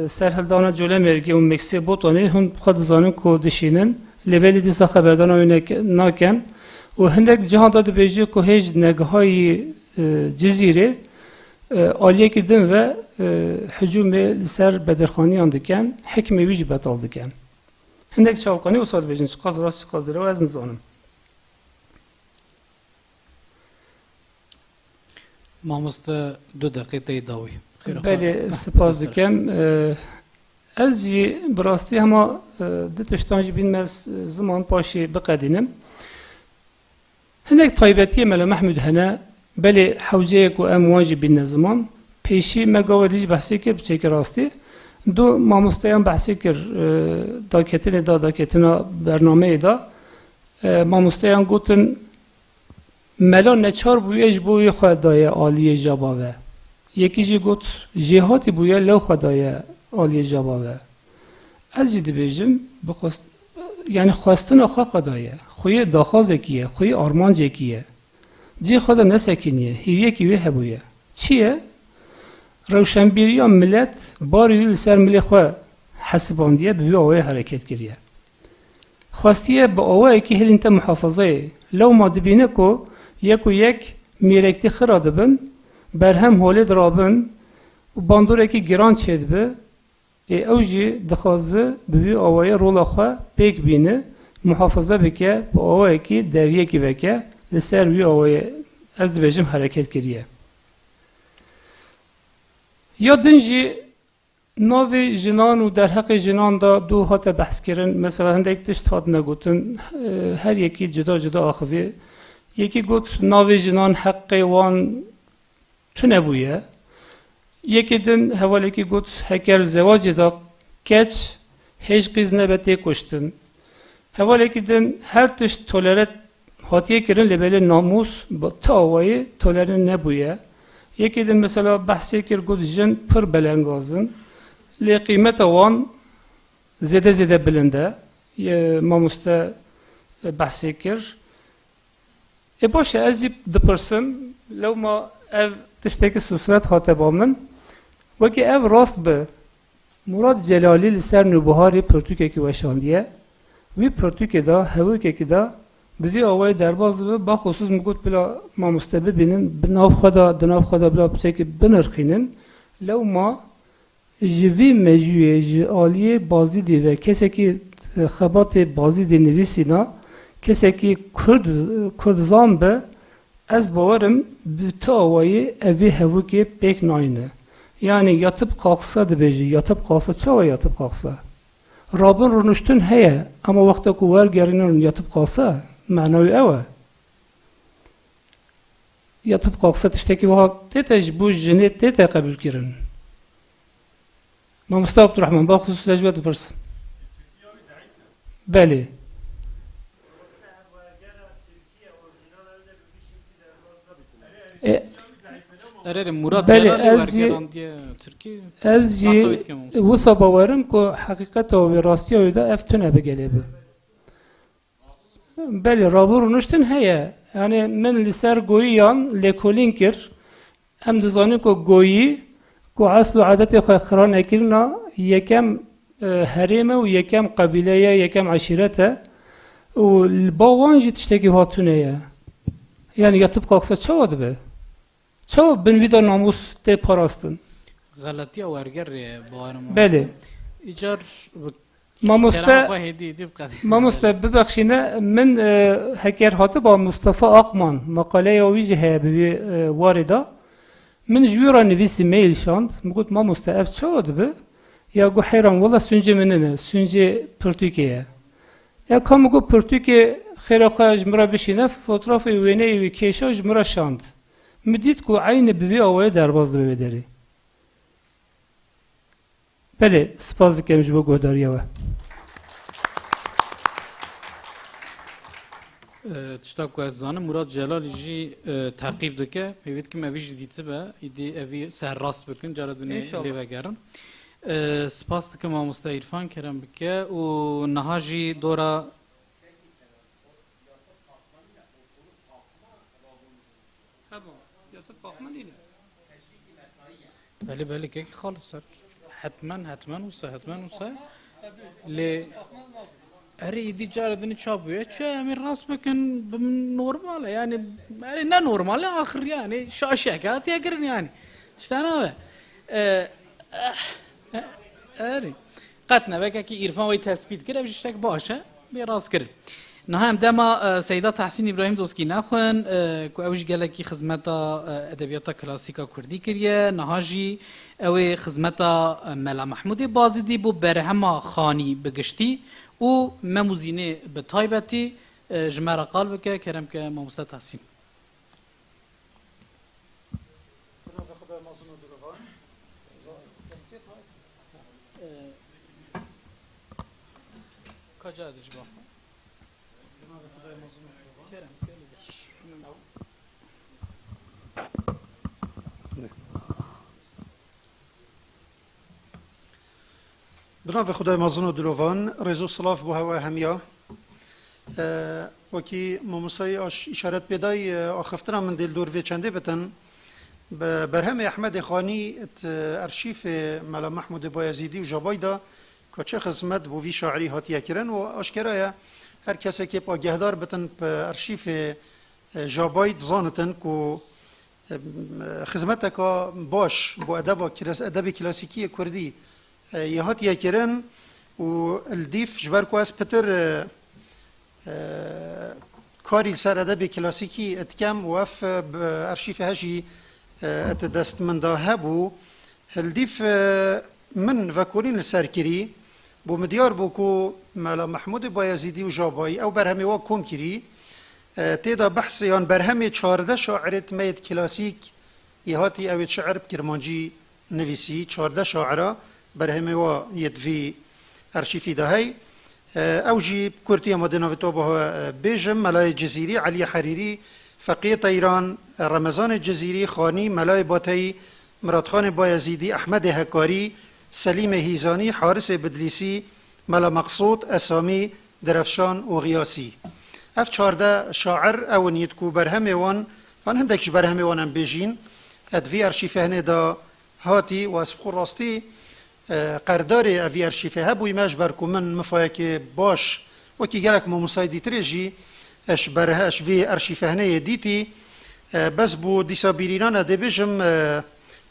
e, serhildana Colemêrgê û Mêksê Botanê hûn xwe dizanin ku dişînin, lê belê dîsa xeberdana wî neke-, nakin û hindek cihan de dibêje ku hêj negihayî, e, Cizîrê, e, aliyekî din ve, e, hicûmê li ser Bedirxaniyan dikin, hikmê wî jî betal dikin. Hindek çavkanî wisa dibêjin, çiqas rast, çiqas dirêw, ez nizanim. Mamoste, du deqî tey dawî. Xêr Belê, xwe. Spas dikim. Ee, ez jî bi rastî hema, e, du tiştan jî bînme z-, ziman paşê biqedînim. Hinek taybetiyê Mela Mehmûd hene, belê hewce ye ku em wan jî bînne ziman. Pêşî me gava dî jî behsê kir, bi çêkî rastî. Du mamosteyan behsê kir, e, daketinê da, daketina bernameyê da. E, mamosteyan gotin, Mela neçar bûye ji bo wî xwe daye aliyê Jaba ve. Yekî jî got, jêhatî bûye lew xwe daye aliyê Jaba ve. Ez jî dibêjim, bi xwest-, yani xwestina xwe xwe daye. Xweyê daxwazekî ye, xweyê armancekî ye. Cihê xwe de nesekiniye, hêviyekî wê hebûye. Çi ye? Rewşenbîriya milet barî wî li ser milê xwe hesibandiye, bi wî awayê hereket kiriye. Xwestiye bi awayekî hilînte muhafazayê. Lewma dibîne ku yek û yek mîrektî xira dibin, berhem holê dirabin û bandoreke giran çêdibe, ê ew jî dixwaze bi wî awayê rola xwe pêk bîne, muhafaza bike, bi awayekî deriyekî veke, li ser wî awayê ez dibêjim hereket kiriye. Ya din jî Navê jinan û derheqê jinan de dû hate behskirin. Mesela hindek tişt hatine gotin, e, her yekî cuda cuda axivî. Yekî got navê jinan heqê wan tune bûye. Yekê din hevalekî got heker zewacê de keç hêj qîz nebe tê kuştin. Hevalekî din her tişt tolere hatiye kirin, lê belê namûs bi ti awayî tolere nebûye. Yekê din mesela behsê kir, got jin pir belengaz in, lê qîmeta wan zêde zêde bilind e. Ye, mamoste behsê kir. Ê baş e, ez jî dipirsim, lewma ev tiştekî susuret hate ba min. Wekî ev rast bi, Murat Celalî li ser Nûbiharê pirtûkekî weşandiye. Wî pirtûkê de, hevokekî de bi vî awayî derbas dibe, baxusûs min got bila mamoste bibînin, bi nav xwe de, di nav xwe de bila piçekî binirxînin. Lewma ji vî mejûyê, ji aliyê Bazîdî ve kesekî, e, xebatê Bazîdî nivîsîna, kesekî Kurd, Kurdzan be, ez bawer im bi tu awayî ev vî hevokê pêk nayîne. Yanî yatıp kalksa dibêjî, yatıp kalksa, çawa yatıp kalksa? Rabûn rûniştin heye, ama wexta ku wergerînin yatıp kalksa, mena wî ew e. Yatıp kalksa tiştekî wiha tête ji bo jinê tête qebûlkirin. Mamoste Abdurrahman, baxusûs ez ji we dipirsim. Belê. E, Erê, erê, Murat Belê, Celalî ez jî, wergerandiye Tirkî. Ez jî Nasıl wî dike mamoste? Wisa bawerim ku heqîqeta wê, rastiya wê de ev tune bi gelê bi. Belê, rabû rûniştin heye. Yanî min li ser goyiyan lêkolîn kir. Em dizanin ku goyî, ku esl û edetê xwe xira nekirina, yekem, e, herêm e û yekem qebîle ye, yekem eşîret e. Û li ba wan jî tiştekî hatune ye. Yanî yatıp kalksa çawa dibe? Çawa bin wî de namûs tê parastin? Xeletiya wergerê ye, bawerim Belê. Mamoste. Îcar bi Mamoste, Kerema xwe hêdî, hêdî biqedî. Mamoste, bibexşîne, min, e, heker hatiba Mustafa Akman, maqaleya wî jî heye bi vî, e, warê de. Min ji wî re nivîsî, mail şand. Min got, mamoste, ev çawa dibe? Ya got, heyran, wela sûncê min nine, sûncê pirtûkê ye. Ya ka min got, pirtûkê xêra xwe ji min re bişîne, fotoğrafê wêneyê wî kêşa ji min re şand. Min dît ku eynî bi vî awayî derbas dibe wê derê. Belê, spas dikim ji bo guhdariya we. E, tişta ku ez zanim, Murat Celalî jî, e, teqîb dike. Hêvî dikim evî jî dîtibe. Îdî evî serrast bikin, cara dinê lê vegerin. E, spas dikim mamoste Îrfan, kerem bike û niha jî dora Heba, yatıp kalkma nîne. Belê, belê, kekî xalis ser. Hetmen, hetmen wisa, hetmen wisa. Lê erê, îdî cara dinê çap bûye. Çi em ê rast bikin, bi min normal e. Yanî, erê, ne normal e, axir yanî şaşiyeke hatiye kirin yanî. Tişta nabe. E, eh, erê. Qet ne, wekekî Îrfan wê tespît kir, ev jî tiştek baş e, bê rast kirin. Niha em dema, e, Seyda Tahsîn Îbrahîm Doskî nexwin, e, ku ew jî gelekî xizmeta, e, edebiyata klasîka kurdî kiriye, niha jî ew ê xizmeta, e, Mela Mehmûdê Bazîdî bo berhema Xanî bi giştî û Mem û Zînê bi taybetî, e, ji me re qal bike, kerem ke mamoste Tahsîn. Bi navê Xwedayê mezin û dilovan. Ee, Kaca dij ba. Bi navê Xwedayê mezin û dilovan. Kerem, gel. Bi navê Xwedayê mezin û dilovan, rêz û silav bo hewe hemiya. E, wekî mamostayê aş-, îşaret pê dayî, e, axiftina min dê li dor vê çendê bitin. Bi berhemê Ehmedê Xanî di erşîfê Mela Mehmûdê Bayezîdî û Jabayî de ka çi xizmet bo vî şairî hatiye kirin û aşkera ye, her kesekê pa gehdar bitin bi erşîfê, e, Jabayî dizanitin ku Em, xizmeteka baş bo edeba klas-, edebê klasîkî yê kurdî, e, yê hatiye kirin û li dîf ji ber ku ez pitir, e, e, karî li ser edebê klasîkî dikem û ev, e, bi erşîfê he jî, e, di dest min de hebû. Li dîf, e, Min vekolîn li ser kirî, bo min diyar bû ku Mela Mehmûdê Bayezîdî û Jabayî ew berhemê wa kom kirî. E, tê de behsê yan berhemê çardeh şairêt me yêt klasîk yê hatî ew êt şiir bi kirmancî nivîsî, çardeh şaira berhemê wa yêt vî arşîfî de hey. E, ew jî bi kurtî em dê navê to biha, e, bêjim, Melayê Cizîrî, Eliyê Herîrî, Feqiyê Teyran, e, Remezanê Cizîrî, Xanî, Melayê Bateyî, Miratxanê Bayezîdî, Ehmedê Hekarî, Selîmê Hîzanî, Harisê Bidlîsî, Mela Meqsûd, Esamî, Direfşan û Xiyasî. Ev çardeh şair ew in yêt ku berhemê wan, yan hindek ji berhemê wan em bêjîn, e, di vî arşîfê hinê de hatî û ez bi xwe rastî, e, qerdarê ev vî arşîfê hebûyî me, ji ber ku min mifayekê baş, wekî gelek mamostayê dîtirê jî, e, ji berhe-, ji vî arşîfê hinê yê dîtî. E, bes bû dîsa bîrînan e dê bêjim, e,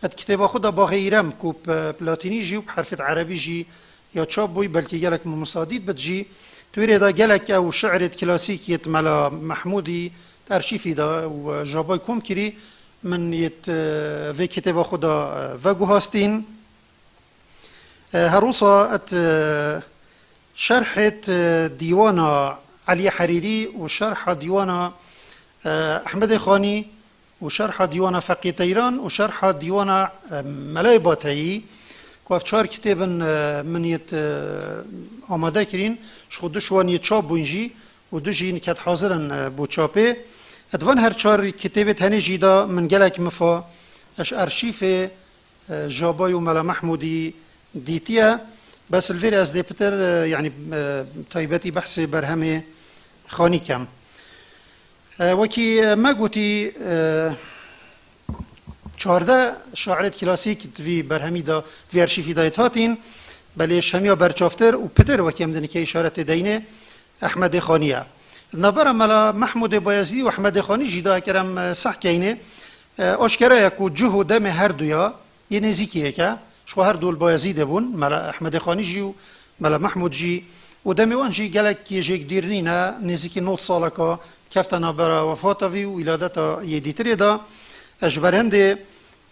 et kitêba xwe de Baxê Îrem ku bi, bi latînî jî û bi herfêt erebî jî ya çap bûyî, belkî gelek mamosta dît bit jî. Di wî rê de gelek ew şiirêt klasîk yêt Mela Mehmûdî di arşîfî de û Jabay kom kirî, min yêt, e, vê kitêba xwe de, e, veguhastîn. E, herwisa et, e, şerhêt, e, dîwana Eliyê Herîrî û şerha dîwana, e, Ehmedê Xanî û şerha dîwana Feqî Teyran û şerha dîwana, e, Melayê Bateyî, ku ev çar kitêb in, e, min yêt, e, amade kirîn, ji xwe du ji wan yê çap bûyn jî û du jî niket hazir in, e, bo çapê. Di van her çar kitêbê tenê jî de min gelek mifa ji arşîfê, e, Jabay û Mela Mehmûdî dîtiye. Bes li vêrê ez dê pitir, e, yanî, e, taybetî behsê berhemê Xanî kem. E, wekî, e, me gotî, e, çardeh şairêt klasîk di vî berhemî de, vî arşîfî de yêt hatîn, belê ji hemiya berçavtir û pitir, wekî em di nike îşaretê deyne, Ehmedê Xanî ye. Di navbera Mela Mehmûdê Bayezîdî û Ehmedê Xanî jî de eger em, e, seh keyne, e, aşkere ye ku cih û demê her duya yê nêzîkî yek e. Ji xwe her du li Bayezîdê bûn, Mela Ehmedê Xanî jî û Mela Mehmûd jî, û demê wan jî gelek yêjêk dîr nîne, nêzîkî nod saleka kefte navbera wefata vî û wîladeta yê dîtirê de. E, ji ber hindê,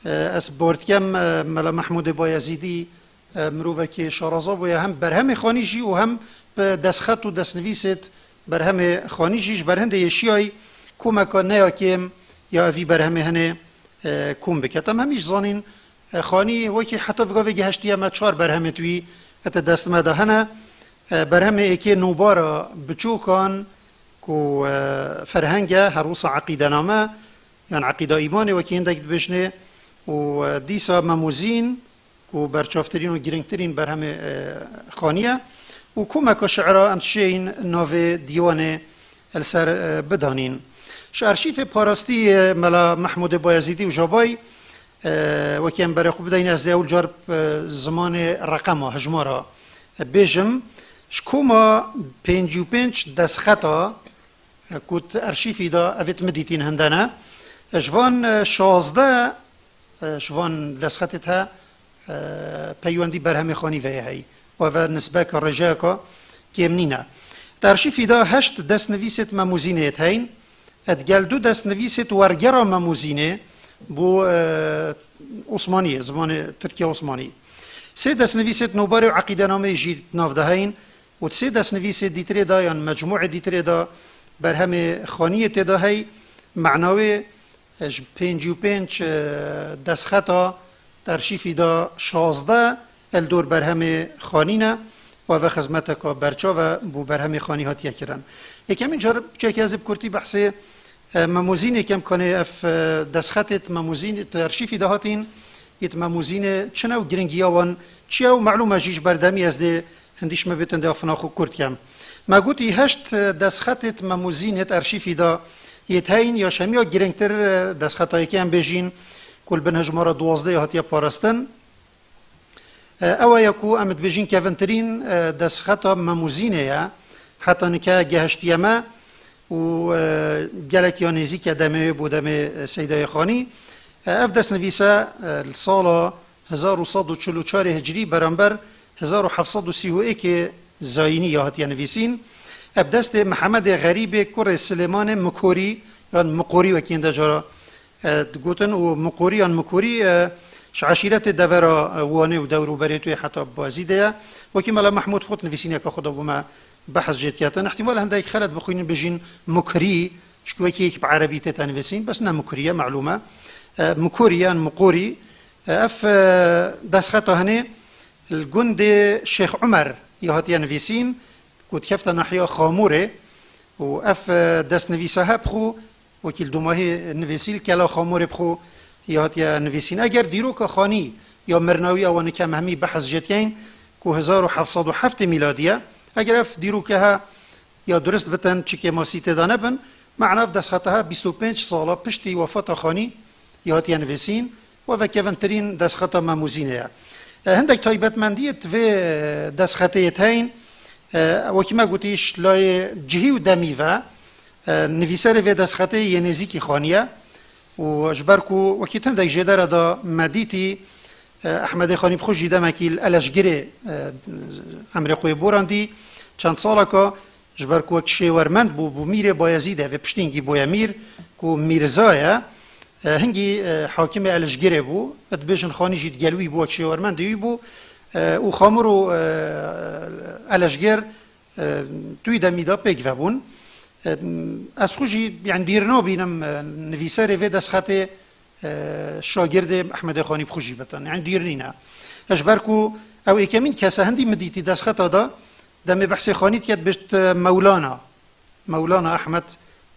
e, ez bawer dikem, e, Mela Mehmûdê Bayezîdî, e, mirovekî şaraza bûye, hem berhemê Xanî jî û hem bi destxet û destnivîsêt berhemê Xanî jî. Ji ber hindê yê şiyayî komeka ne ya kêm ya evî berhemê hinê, e, kom biket. Em hemî jî zanîn, e, Xanî wekî heta vigavê gehiştiye me çar berhemêt wî hete dest me de hene. E, berhemê êkê Nobara Biçokan ku, e, ferheng e, herwisa eqîdename, yan eqîda îmanê wekî hindek dibêjnê û, e, dîsa Memûzîn, ku berçavtirîn û girîngtirîn berhemê, e, Xanî ye û komeka şiira em dişêyîn navê dîwanê li ser, e, bidanîn. Ji arşîfê parastî yê Mela Mehmûdê Bayezîdî û Jabay, e, wekî em berê xwe bidayîn, ez dê ewl car, e, zimanê reqema, hijmara, e, bêjim. Ji koma pêncî û pênc destxeta, e, ku di arşîfî de evêt min dîtîn hinde ne. E, ji van, e, şazdeh, e, ji van destxetê de, e, peywendî berhemê Xanî ve ye hey. Û ev nisbeka rêjeyeka kêm nîne. Di arşîfî de heşt destnivîsêt Memûzînê yêt heyn. E, digel du destnivîsêt wergera Memûzînê bo, e, Osmaniyê, zimanê Tirkiye Osmanî. Sê destnivîsêt Nobarê û Eqîdenameyê jî di nav de heyn. û di sê destnivîsê dîtirê de yan mecmûê dîtirê de berhemê Xaniyê tê de hey, mena wê, e, ji pêncî û pênc, e, destxeta di arşîfî de şazdeh li dor berhemê Xanî ne û ev xizmeteka berçav e bo berhemê Xanî hatiye kirin. Yekemîn car çekê ez ê bi kurtî behsê, e, Memûzînê kem kanê ev, e, destxetêt Memûzîn di arşîfî de hatîn, yêt Memûzînê çi ne û giringiya wan çi ye û melûm e jî ji berdemî ez dê hindî ji me bêtin dê afina xwe kurt kem. Me gotî heşt, e, destxetêt Memûzînêt arşîfî de yêt heyn ya ji hemiya girîngtir, e, destxeta yekê em bêjîn ku li bin hejmara duwazdehê hatiye parastin. E, ew e ya ku em dibêjin kevintirîn, e, destxeta Memûzînê ye. Heta nike gehiştiye me û, e, gelek ya nêzîk e demê wê bo demê, e, Seydayê Xanî. E, ev destnivîse, e, li sala hezar û sed û çil û çarê hicriyî beramber hezar û heft sed û sî û êkê zayînî ya hatiye nivîsîn. E, bi destê Mihemedê Xerîbê kurê Silêmanê Mikorî yan Miqorî wekî hinde cara, e, digotin û Miqorî yan Mikorî, e, Ji eşîretê devera, e, Wanê û dewr û berê tu yê heta Bazîdê ye. Wekî Mela Mehmûd xwe di nivîsîneka xwe de bo me behs jê diketin. Îhtimal hindek xelet bixwînin bêjin Mukrî, çku wekî yek bi erebî tête nivîsîn, bes ne Mukrî ye, melûm e. E, Mukurî yan Muqurî. E, ev, e, destxeta hinê li gundê Şêx Umer ya hatiye nivîsîn, ku dikefte nahiya Xamûrê û ev, e, destnivîsa he bi xwe wekî li domahî nivîsî li kela Xamûrê bi xwe ya hatiye nivîsîn. Eger dîroka xanî ya mirina wî ewa nika me hemî behs jê dikeyn ku hezar û heft sed û heft miladî ye, eger ev dîroke he ya durist bitin, çi kêmasî tê de nebin, mena ev destxeta he bîst û pênc sala piştî wefata xanî ya hatiye nivîsîn, we vekevintirîn destxeta Memûzînê ye. E, hindek taybetmendiyê di vê, e, destxetê yê te heyîn, e, wekî me gotî, ji layê cihî û demî ve, e, nivîserê vê destxetê yê nêzîkî xanî ye û ji ber ku wekî hindek jêdere de me dîtî, e, Ehmedê Xanî bi xwe jî demekî li Eleşgirê, e, emrê xwe yê borandî, çend saleka, ji ber ku wek şêwermend bû, bû mîrê Bayezîdê, vê piştî hingî bûye mîr, ku Mîrza ye, e, hingî, e, hakimê Eleşgirê bû. Dibêjin Xanî jî digel wî bû, wek şêwermendê wî bû, e, û Xamûr û, e, Eleşgir, e, tu wî demî de pêk vebûn. E, ez xwe jî, yani, dîr nabînim, e, nivîserê vê destxetê, e, şagirdê Ehmedê Xanî bi xwe jî bitin. Yani dûr nîne. Ji ber ku ew êkemîn kes e, hindî min dîtî destxeta de, demê behsê Xanî dike, dibêjt, e, Mewlana. Mewlana Ehmed,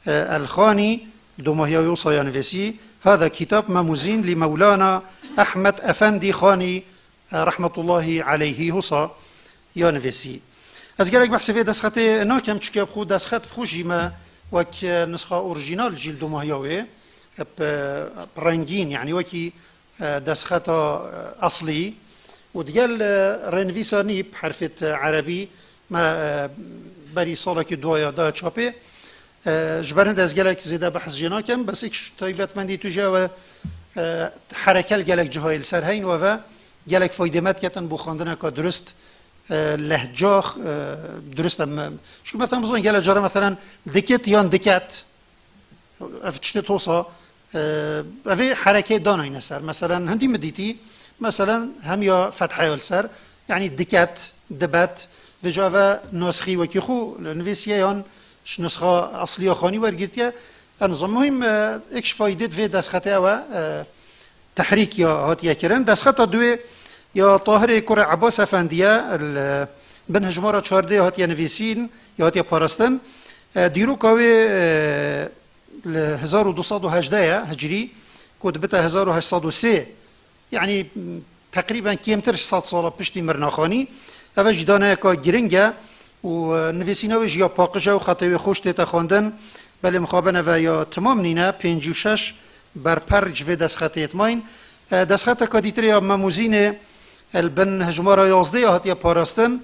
e, El Xanî, domahiya wê wisa ya nivîsî, Hada kitab Memuzîn li Mewlana Ehmed Efendî Xanî, e, rahmetullahî aleyhî wisa ya nivîsî. Ez gelek behsê vê destxetê nakem, çike bi xwe destxet bi xwe jî me wek, e, nisxa orîjînal cîl domahiya wê, e, bi, bi rengîn, yani wekî, e, destxeta, e, eslî û digel, e, rênivîsa nî bi herfêt, e, erebî me, e, berî salekî duaya da çapê. E, ji ber hinde ez gelek zêde behs jê nakem, bes êk ji taybetmendî tu jî ew e, e, herekel gelek cihayê li ser heyn we ve gelek faydê me diketin bo xwendineka durist, e, lehca, e, durist e. Me, çunku mesela bizan gelek cara mesela dikit yan diket, ev tiştê tosa, e, ev ê herekê danayne ser. Mesela hindî min dîtî, mesela hemiya fethaya li ser, yani diket, dibet, vêca ve nasxî wekî xwe li nivîsiye yan ji nisxa esliya Xanî wergirtiye. En azından muhîm, e, êk ji faydê di vê destxetê ew e, e, tehrîk ya hatiye kirin. Destxeta duê ya Tahirê kurê Ebas Efendî ye, li bin hijmara çardeh hatiye nivîsîn, ya hatiye parastin. E, dîroka wê, e, li hezar û du sed û hejdeh ye hicrî, ku dibite hezar û heşt sed û sê, yani, teqrîben kêmtir ji sed sala piştî mirina Xanî. Ev jî daneyeka giring e û, e, nivîsîna wê jî ya paqij e û xetê wê xweş tête xwendin. Belê mixabin ev ya timam nîne, pêncî û şeş berper ji vê destxetê yê dimayîn. E, destxeteka dîtirê ya Memûzînê, e, li bin hejmara yazdeh ya hatiye parastin.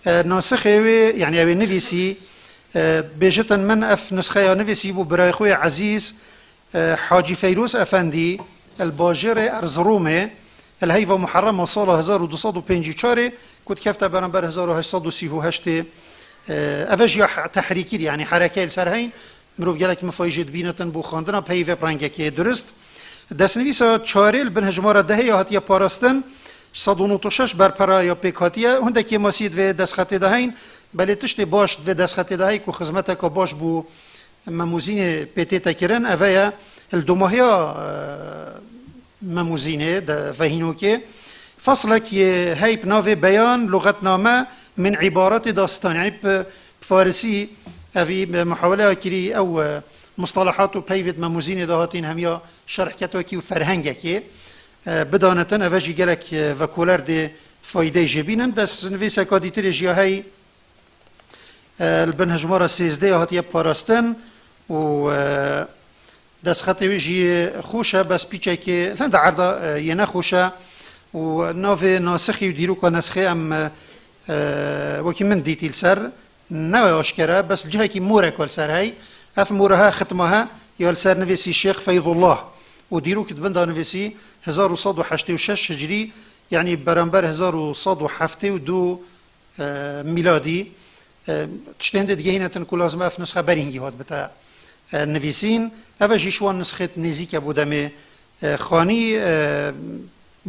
E, nasixê wê, yani ew ê nivîsî, e, bêjitin min ev nusxeya nivîsî bû birayê xwe yê ezîz, e, Hacî Feyroz Efendî, li bajêrê Erziromê, li heyva Muharrema sala hezar û du sed û pêncî û çarê, ku dikefte beramber hezar û heşt sed û sî û heştê, e, ev jî ya he-, tehrîkî, yani herekeyê li ser heyn, mirov gelek mifayê jê dibînitin bo xwendina peyvê bi rengekê durist. Destnivîsa çarê li bin hejmara dehê ya hatiye parastin, sed û nod û şeş berpera ya pêk hatiye, hindek kêmasî di vê destxetê de heyn, belê tiştê baş di vê destxetê de heye ku xizmeteka baş bû Memûzînê pê tête kirin, ev e, li domahiya, e, Memûzînê de vehînokê, feslek yê hey bi navê Beyan Luxetname min Îbaratê Dastan, yani bi, bi farisî evî muhaweleya kirî ew, e, mustalahat û peyvêt Memûzînê de hatîn hemiya şerhketekî û ferhengekê, e, bidanitin, ev jî gelek, e, vekoler dê faydeyê jê bînin. Destnivîseka dîtirê jî ya hey, e, li bin hejmara sêzdeh ya hatiye parastin û, e, destxetê wê jî xweş e, bes pîçekê hinde erda, e, yê nexweş e û navê nasixî û dîroka nesxê em, e, e, wekî min dîtî li ser, ne aşkere, bes cihekî morek li ser hey. Ev mora he xitma he ya li ser nivîsî Şêx Feyzullah û dîrok di bin de nivîsî hezar û sed û heştê û şeş hicrî, yani beramber hezar û sed û heftê û du e, mîladî, e, tiştê hindê digehînetin ku lazim e ev nusxe berî hingî hat bite, e, nivîsîn. Ev e jî ji wan nusxêt nêzîk e bo demê, e, Xanî, e,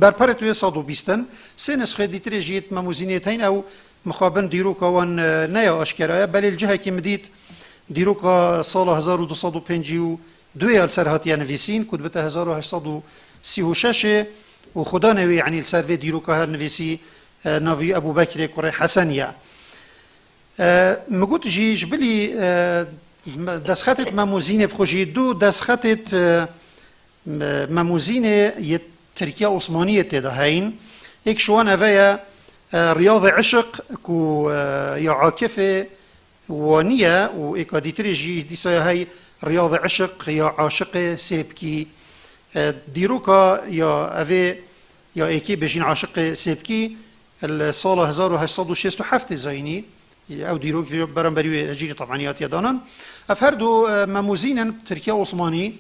Berperê tu yê sed û bîst in, sê nisxê dîtirê jî yê Memûzînê tên ew mixabin dîroka wan, e, neya aşkera ye, belê li cihekî min dît dîroka sala hezar û du sed û pêncî û du ya li ser hatiye nivîsîn, ku dibite hezar û heşt sed û sî û şeş ê û xudanê wê, yanî li ser vê dîroka her nivîsî, e, navî Ebû Bekrê kurê Hesen ye. E, min got jî ji bilî, e, me-, destxetê Memûzînê bi xwe jî du destxetê, e, me-, Memûzînê yê Tirkiya Osmaniyê tê de heyn. Êk ji wan eve ye, e, Riyadê Eşiq ku, e, ya Akifê Wanî ye û êka dîtirê jî dîsa ya hey Riyadê Eşiq ya Aşiqê Sêbkî. E, dîroka ya evê ya êkê bêjîn Aşiqê Sêbkî li sala hezar û heşt sed û şêst û heftê zayînî. Ew dîrok vî beramberî wê hicrî teban hatiye danan. Ev her du, e, Memûzîn in Tirkiya Osmanî.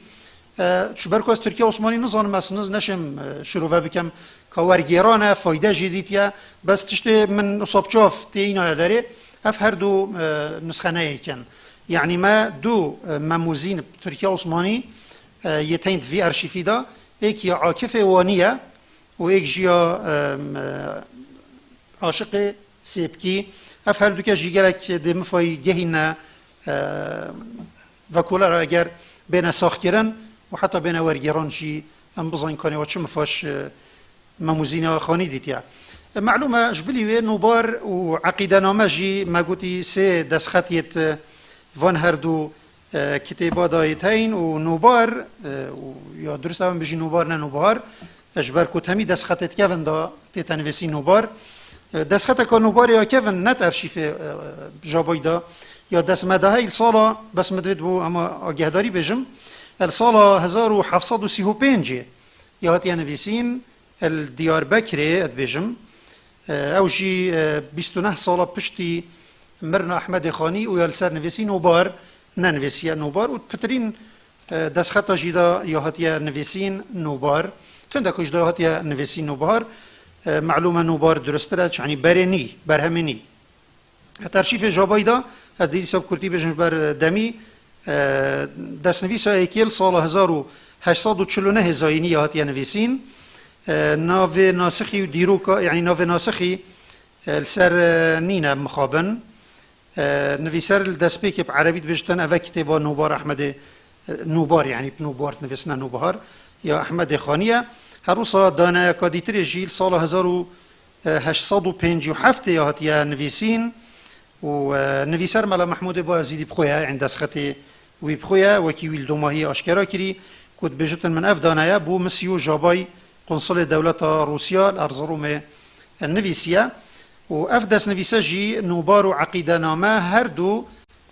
E, ji ber ku ez Tirkiya Osmanî nizanim, ez niz-, neşêm, e, şirove bikim ka wergêran e, fayde jî dîtiye. Bes tiştê min wisa bi çav tê înaye derê, ev her du, e, nusxe ne yek in. Yanî me du, e, Memûzîn Tirkiya Osmanî, e, yê tên di vî arşîfî de, êk ya Akifê Wanî ye û êk jî ya, e, me-, Aşiqê Sêbkî. Ev her duke jî gelek dê mifayî gehîne, e, vekolera eger bêne saxkirin û heta bêne wergêran jî em bizanîn kanê wa çi mifaş, e, Memûzîna Xanî dîtiye. E, melûm e, ji bilî wê Nûbar û Eqîdename jî me gotî sê destxet yêt, e, van her du e, kitêba dayê teyn û Nûbar, e, û ya durust ew in bijî Nûbar ne Nûbihar, e, ji ber ku temî destxetê di kevin de tête nivîsî Nûbar. E, destxeteka Nûbarê ya kevin ne di arşîfê, e, Jabayî de ya dest me de hey li sala, bes min divêt bû ema agehdarî bêjim, e, li sala hezar û heft sed û sî û pêncê ya hatiye nivîsîn, e, li Diyarbekirê, e, dibêjim, E, ew jî, e, bîst û neh sala piştî mirina Ehmedê Xanî û ya li ser nivîsî Nûbar, ne nivîsiye Nûbar û pitirîn, e, destxeta jî de ya hatiye nivîsîn Nûbar. Tundek ku jî de ya hatiye nivîsîn Nûbar, e, melûm e Nûbar durustir e, çanî berê nî, berhemê nî. Heta arşîfê Jabayî de, ez dî dîsa bi kurtî bêjim ji ber, e, demî, e, destnivîsa êkê li sala hezar û heşt sed û çil û nehê zayînî ya hatiye nivîsîn. E, navê nasixî û dîroka, yanî navê nasixî, e, li ser, e, nîne mixabin. E, nivîser li destpêkê bi erebî dibêjtin, eve kitêba Nûbar Ehmedê, e, Nûbar, yanî bi Nûbar dinivîsine Nûbihar, ya Ehmedê Xanî ye. Her wisa daneyeka dîtirê jî li sala hezar û heşt sed û pêncî û heftê ya hatiye nivîsîn û, e, nivîser Mela Mehmûdê Bayezîdî bi xwe ye, yanî destxetê wî bi xwe ye, wekî wî li domahiyê aşkera kirî ku dibêjitin min ev dane ye, bû Misî û Jabay Qunsulê Dewleta Rûsya li Erziromê nivîsiye û ev destnivîse jî Nûbar û Eqîdename her du,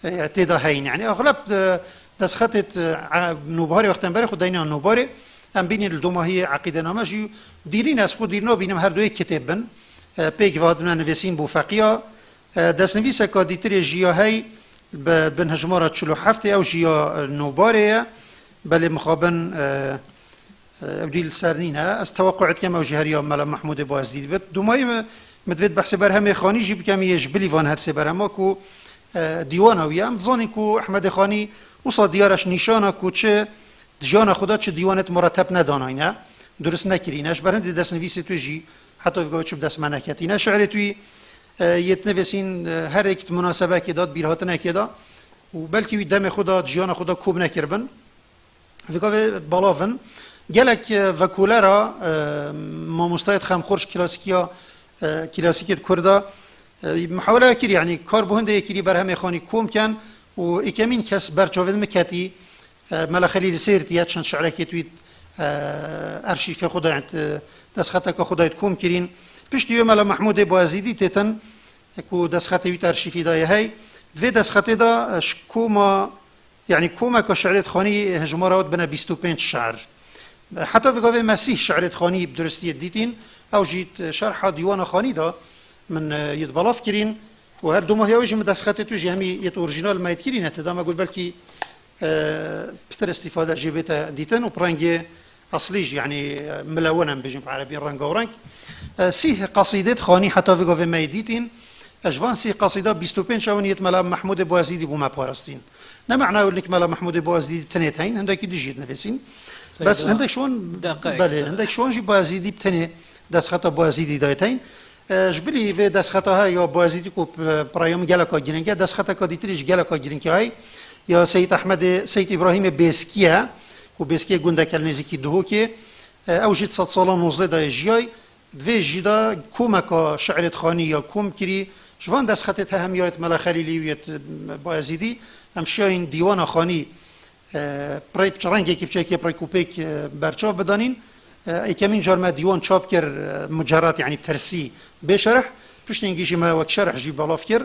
e, tê de heyîn. Yanî exleb, e, destxetê, e, Nûbiharê wextên berê xwe deyniya Nûbarê, em bînîn li domahiyê Eqîdename jî dîrîn, ez xwe dîr nabînim her du yek kitêb bin. E, pêk ve hatine nivîsîn bû feqiya. E, destnivîseka dîtirê jî ya hey bi bin hejmara çil û heftê, ew jî ya, e, Nûbarê ye. Belê mixabin, e, Ew dî li ser nîne. Ez teweqû dikim ew jî her ya Mela Mehmûdê Bayezdî dibit. Dûmayî min, min divêt behsê berhemê Xanî jî bikem, yê ji bilî van her sê berhema ku, e, dîwana wî ye. Em dizanin ku Ehmedê Xanî wisa diyar e, ji nîşana ku çi di jiyana xwe de çi dîwanêt mureteb nedanayne, durust nekirîne. Ji ber hindê destnivîsêt wê jî heta vê gavê çi bi dest me neketîne. Şi'rêt wî, e, yêt nivîsîn, e, her êk di munasebekê de, di bîrhatinekê de û belkî wî demê xwe de, di jiyana xwe de kom nekiribin. Vê gavê balav in. Gelek, e, vekolera, e, mamostayê xemxor ji klasîkiya, e, klasîkê di Kurda, e, muhawele kirî, yanî kar bo hindê yê kirî berhemê Xanî kom ken û êkemîn kes ber çavên min ketî, e, Mela Xelîlê Sêrtî ye, çend şi'rekê wî, e, arşîfê xwe de, yanî, e, destxeteka xwe de yêt kom kirîn. Piştî wê Mela Mehmûdê Bayezdîdî têtin, ku destxetê wî di arşîfî de ye hey. Di vê destxetê de, e, ji koma Yanî komeka şi'rêt Xanî hejmara wî dibine bîst û pênc şi'r. Heta vê gavê me sîh şi'rêt Xanî bi durustiyê dîtîn. Ew jî di şerha dîwana Xanî de min, e, yêt belav kirîn û her du mahiya wê jî min destxetê tu jî hemî yêt orîjinal me yêt kirîne tê de. Me got belkî, e, pitir îstîfade jê bête dîtin û bi rengê eslî jî, yanî, e, milewin em bêjin bi erebî, rengawereng. E, sîh qesîdêt Xanî heta vê gavê me yê dîtîn. E, ji van sîh qesîda bîst û pênc ew in yêt Mela Mehmûdê Boezîdî bo me parastîn. Ne mena ew in ku Mela Mehmûdê Boezîdî bi tinê teyîn, hindekî dî jî yêt nivîsîn. Bes hindek şon, belê, hindek şon jî Bayezîdî bi tenê destxeta Bayezîdî dayê teyn. E, ji bilî vê destxeta he ya Bayezîdî ku p-, piraya min geleka girîng e, destxeteka dîtirî ji geleka girîng heye ya Seyîd Ehmedê, Seyîd Îbrahîmê Bêskî ye, ku Bêskî ye gundeke li nêzîkî Duhokê. E, ew jî di sed sala nozdeh de jiyay. Di vê jî de komeka şi'rê dixanî ya kom kirî, ji van destxetê te hem ya yê Mela Xelîlî û yê Bayezîdî, em şiyayîn dîwana xanî, e, pirey rengekî biçekê pirey ku pêk, e, berçav bidanîn. E, êkemîn car me dîwan çap kir, e, mucerret, yanî tirsî bê şerh. Piştî hingî jî me wek şerh jî belav kir.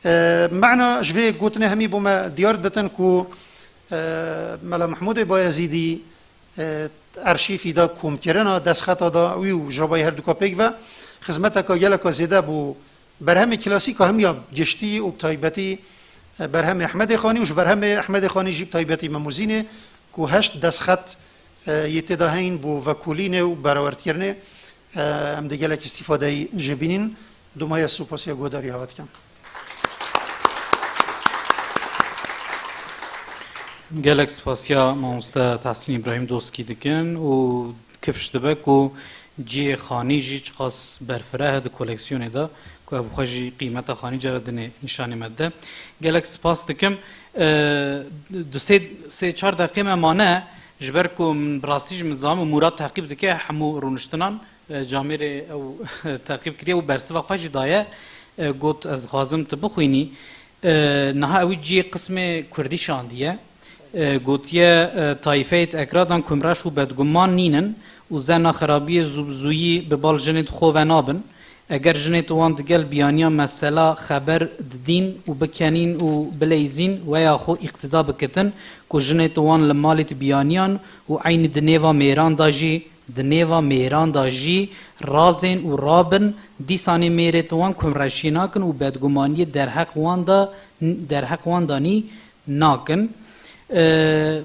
E, mena ji vê gotinê hemî bo me diyar ditin ku, e, Mela Mehmûdê Bayezîdî, e, erşîfî de, komkirina destxeta de wî û jabayî herduka pêk ve xizmeteka geleka zêde bo berhemê klasîka hem ya giştî û bi taybetî, e, berhemê Ehmedê Xanî û ji berhemê Ehmedê Xanî jî bi taybetî Memûzînê ku heşt destxet, e, yê tê de heyîn bo vekolînê û berawerdkirinê, e, em dê gelek îstîfadeyî jê bînîn. Dûma ye, supasiya guhdarî hewa dikim. Gelek spasiya mamoste Tahsîn Îbrahîm Doskî dikin û kifş dibe ku cihê xanî jî çiqas berfireh e di koleksiyonê de, ku ev xwe jî qîmeta xanî cara dinê nîşanê me dide. Gelek spas dikim. E, du sê, sê çar deqê me mane, ji ber ku min bi rastî jî min zanim û Mûrat teqîb dike hemû rûniştinan, e, camêrê ew teqîb kiriye û bersiva xwe jî daye. E, got, ez dixwazim tu bixwînî. E, niha ewî cihê qismê kurdî şandiye. E, gotiye, e, tayîfeyê di ekradan kumreş û bedguman nînin û zena xerabiyê zû bi zûyî bi bal jinê di xwe ve nabin. Eger jinê di wan digel biyaniya mesela xeber didîn û bikenîn û bileyzîn, weya xwe îqtîda bikitin ku jinê di wan li malê di biyaniyan û eynî di nêva mêran de jî, di nêva mêran de jî razên û rabin, dîsanê mêrê di wan kumreşiyê nakin û bedgumaniyê derheq wan de, derheq wan de nî nakin. E,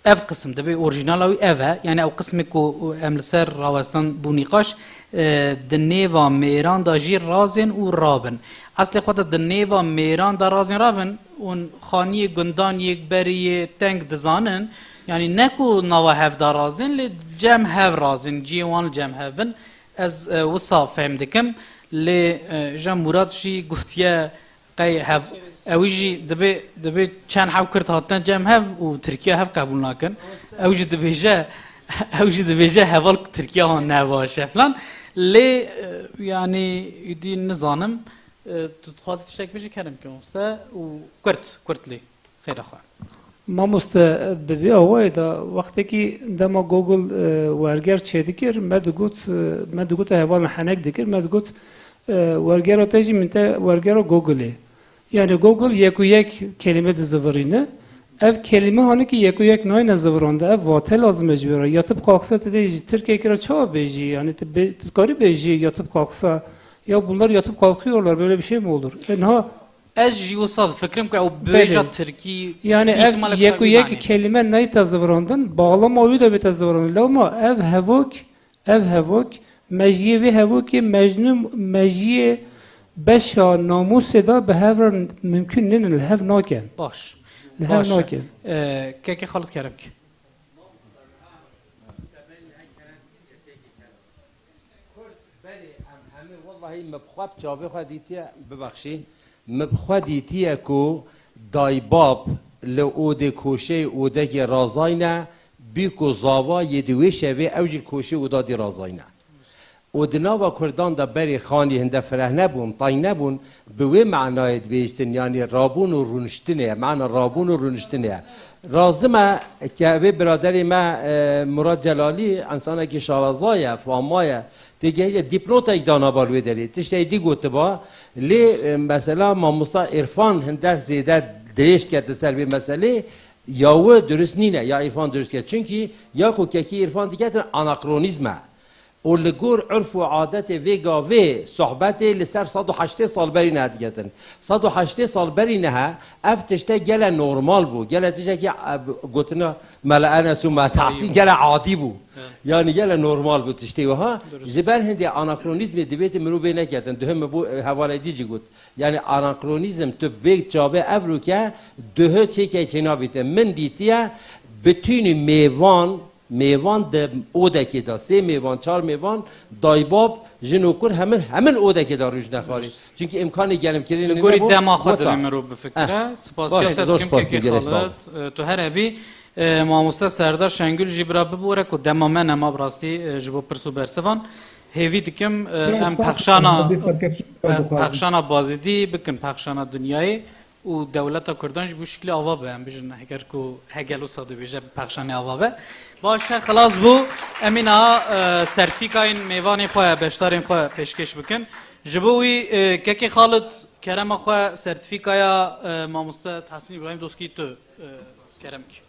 Ev qisim dibê orîjinala wî ev e. Yani ew qismê ku em li ser rawestan bû nîqaş, e, di nêva mêran de jî razên û rabin. Eslê xwe de di nêva mêran de razên rabin, hûn xaniyê gundan yê berê yê teng dizanin, yani ne ku nava hev de razên, lê cem hev razên, cihê wan li cem hev bin. Ez, e, wisa fehm dikim, lê, e, ja Mûrat jî gotiye, Qey hev-, ew jî dibê, dibê çend heb Kurd hatine cem hev û Tirkiye hev qebûl nakin. Ew jî dibêje, ew jî dibêje heval Tirkiye han ne baş e filan. Lê, e, yanî, îdî nizanim, e, tu dixwazî tiştek bêjî, kerem ke mamoste û kurt, kurt lê. Xêra xwe. Mamoste, bi vî awayê de wextekî dema Google, e, werger çêdikir, me digot, e, me digot heval me henek dikir, me digot, e, wergera te jî min te wergera Google-ê. Yani Google yek û yek kelîme dizivirîne. Ev kelîme hanekî yek û yek nayne zivirande, ev vate lazim e ji wê re. Yatıp kalksa tu dê ji Tirkiyekî re çawa bêjî? Yani tu bê-, tu dikarî bêjî yatıp kalksa. Ya bunlar yatıp kalkıyorlar, böyle bir şey mi olur? E, niha Ez jî wisa difikirim ku ew bêja Belê. Tirkî Yani bî ev ihtimalê yek û bi yek Yunanî. Kelîme neyte zivirandin, bağlama wî de bête zivirandin. Lewma ev hevok, ev hevok, mejiyê vê hevokê mecnû, mejiyê beşa namûsê de bi hev re mümkün nînin, li hev nakin. Baş. Li hev Baş e. Nakin. Ee, kekê Xalid Kerem ki. Kurd berê em hemî, wellahî, min bi xwe bi çavê xwe dîtiye, bibexşî, min bi xwe dîtiye ku daybab li odê koşeyê odekê razayne, bî ku zava yê di wê şevê ew jî li koşê oda dî razayne. Û di nava Kurdan de berê xanî hinde fireh nebûn, teng nebûn, bi wê manayê dibêjtin, yanî rabûn û rûniştinê ye, mana rabûn û rûniştinê ye. Razim e ke vê biraderê me, e, Murat Celalî, însanekî şaraza ye, fama ye, têgihê dîpnotek dana ba li wê derê. Tiştê dî gotiba, lê, e, mesela mamosta Îrfan hinde zêde dirêj kete ser vê meselê, ya wî durist nîne, ya Îrfan durist ke. Çunkî ya ku kekî Îrfan diketin anakronîzm e. Û li gor urf û adetê vê gavê sohbetê li ser sed û heştê sal berî nehe diketin. Sed û heştê sal berî nehe ev tişte gele normal bû. Gele tiştekî, e, gotina Mela Enes û Mela Tahsîn gele adî bû. Evet. Yani gele normal bû tiştê wiha. Durust. Ji ber hindê anakronîzmê divêt mirov bê neketin. Duhê min bû, e, hevalê dî jî got. Yani anakronîzm tu bê çavê evroke duhê çêke çênabîte. Min dîtiye bütünü mêvan Mêvan di odekê de, sê mêvan, çar mêvan, daybab, jin û kur hemin, hemin odekê de rûj nexwarê. Çunkî îmkanê gerimkirinê Li gorî nebû, dema xwe wisa. Divê mirov bifikire. Eh. Spasiya Baş, te zor dikim spas, Kekê gelek sağ ol. Xalid. E, tu her hebî. E, mamoste Serdar Şengül jî bira bibore ku dema me nema bi rastî, e, ji bo pirs û bersivan. Hêvî dikim, e, Ya, em spas, pexşana, Azîz Serkefşî, e, Bixwazî. Pexşana Bazîdî bikin, pexşana dinyayê. Û dewleta Kurdan jî bi şiklî ava be, em bijin, heger ku he gelo sa dibêje, bi pexşanê ava be. Baş e, xilas bû. Em ê niha, e, sertîfîkayên mêvanê xwe, beşdarên xwe pêşkêş bikin. Ji bo wî, e, Kekê Xalid, kerema xwe sertîfîkaya, e, mamoste Tahsîn Îbrahîm Doskî tu, e, kerem kî.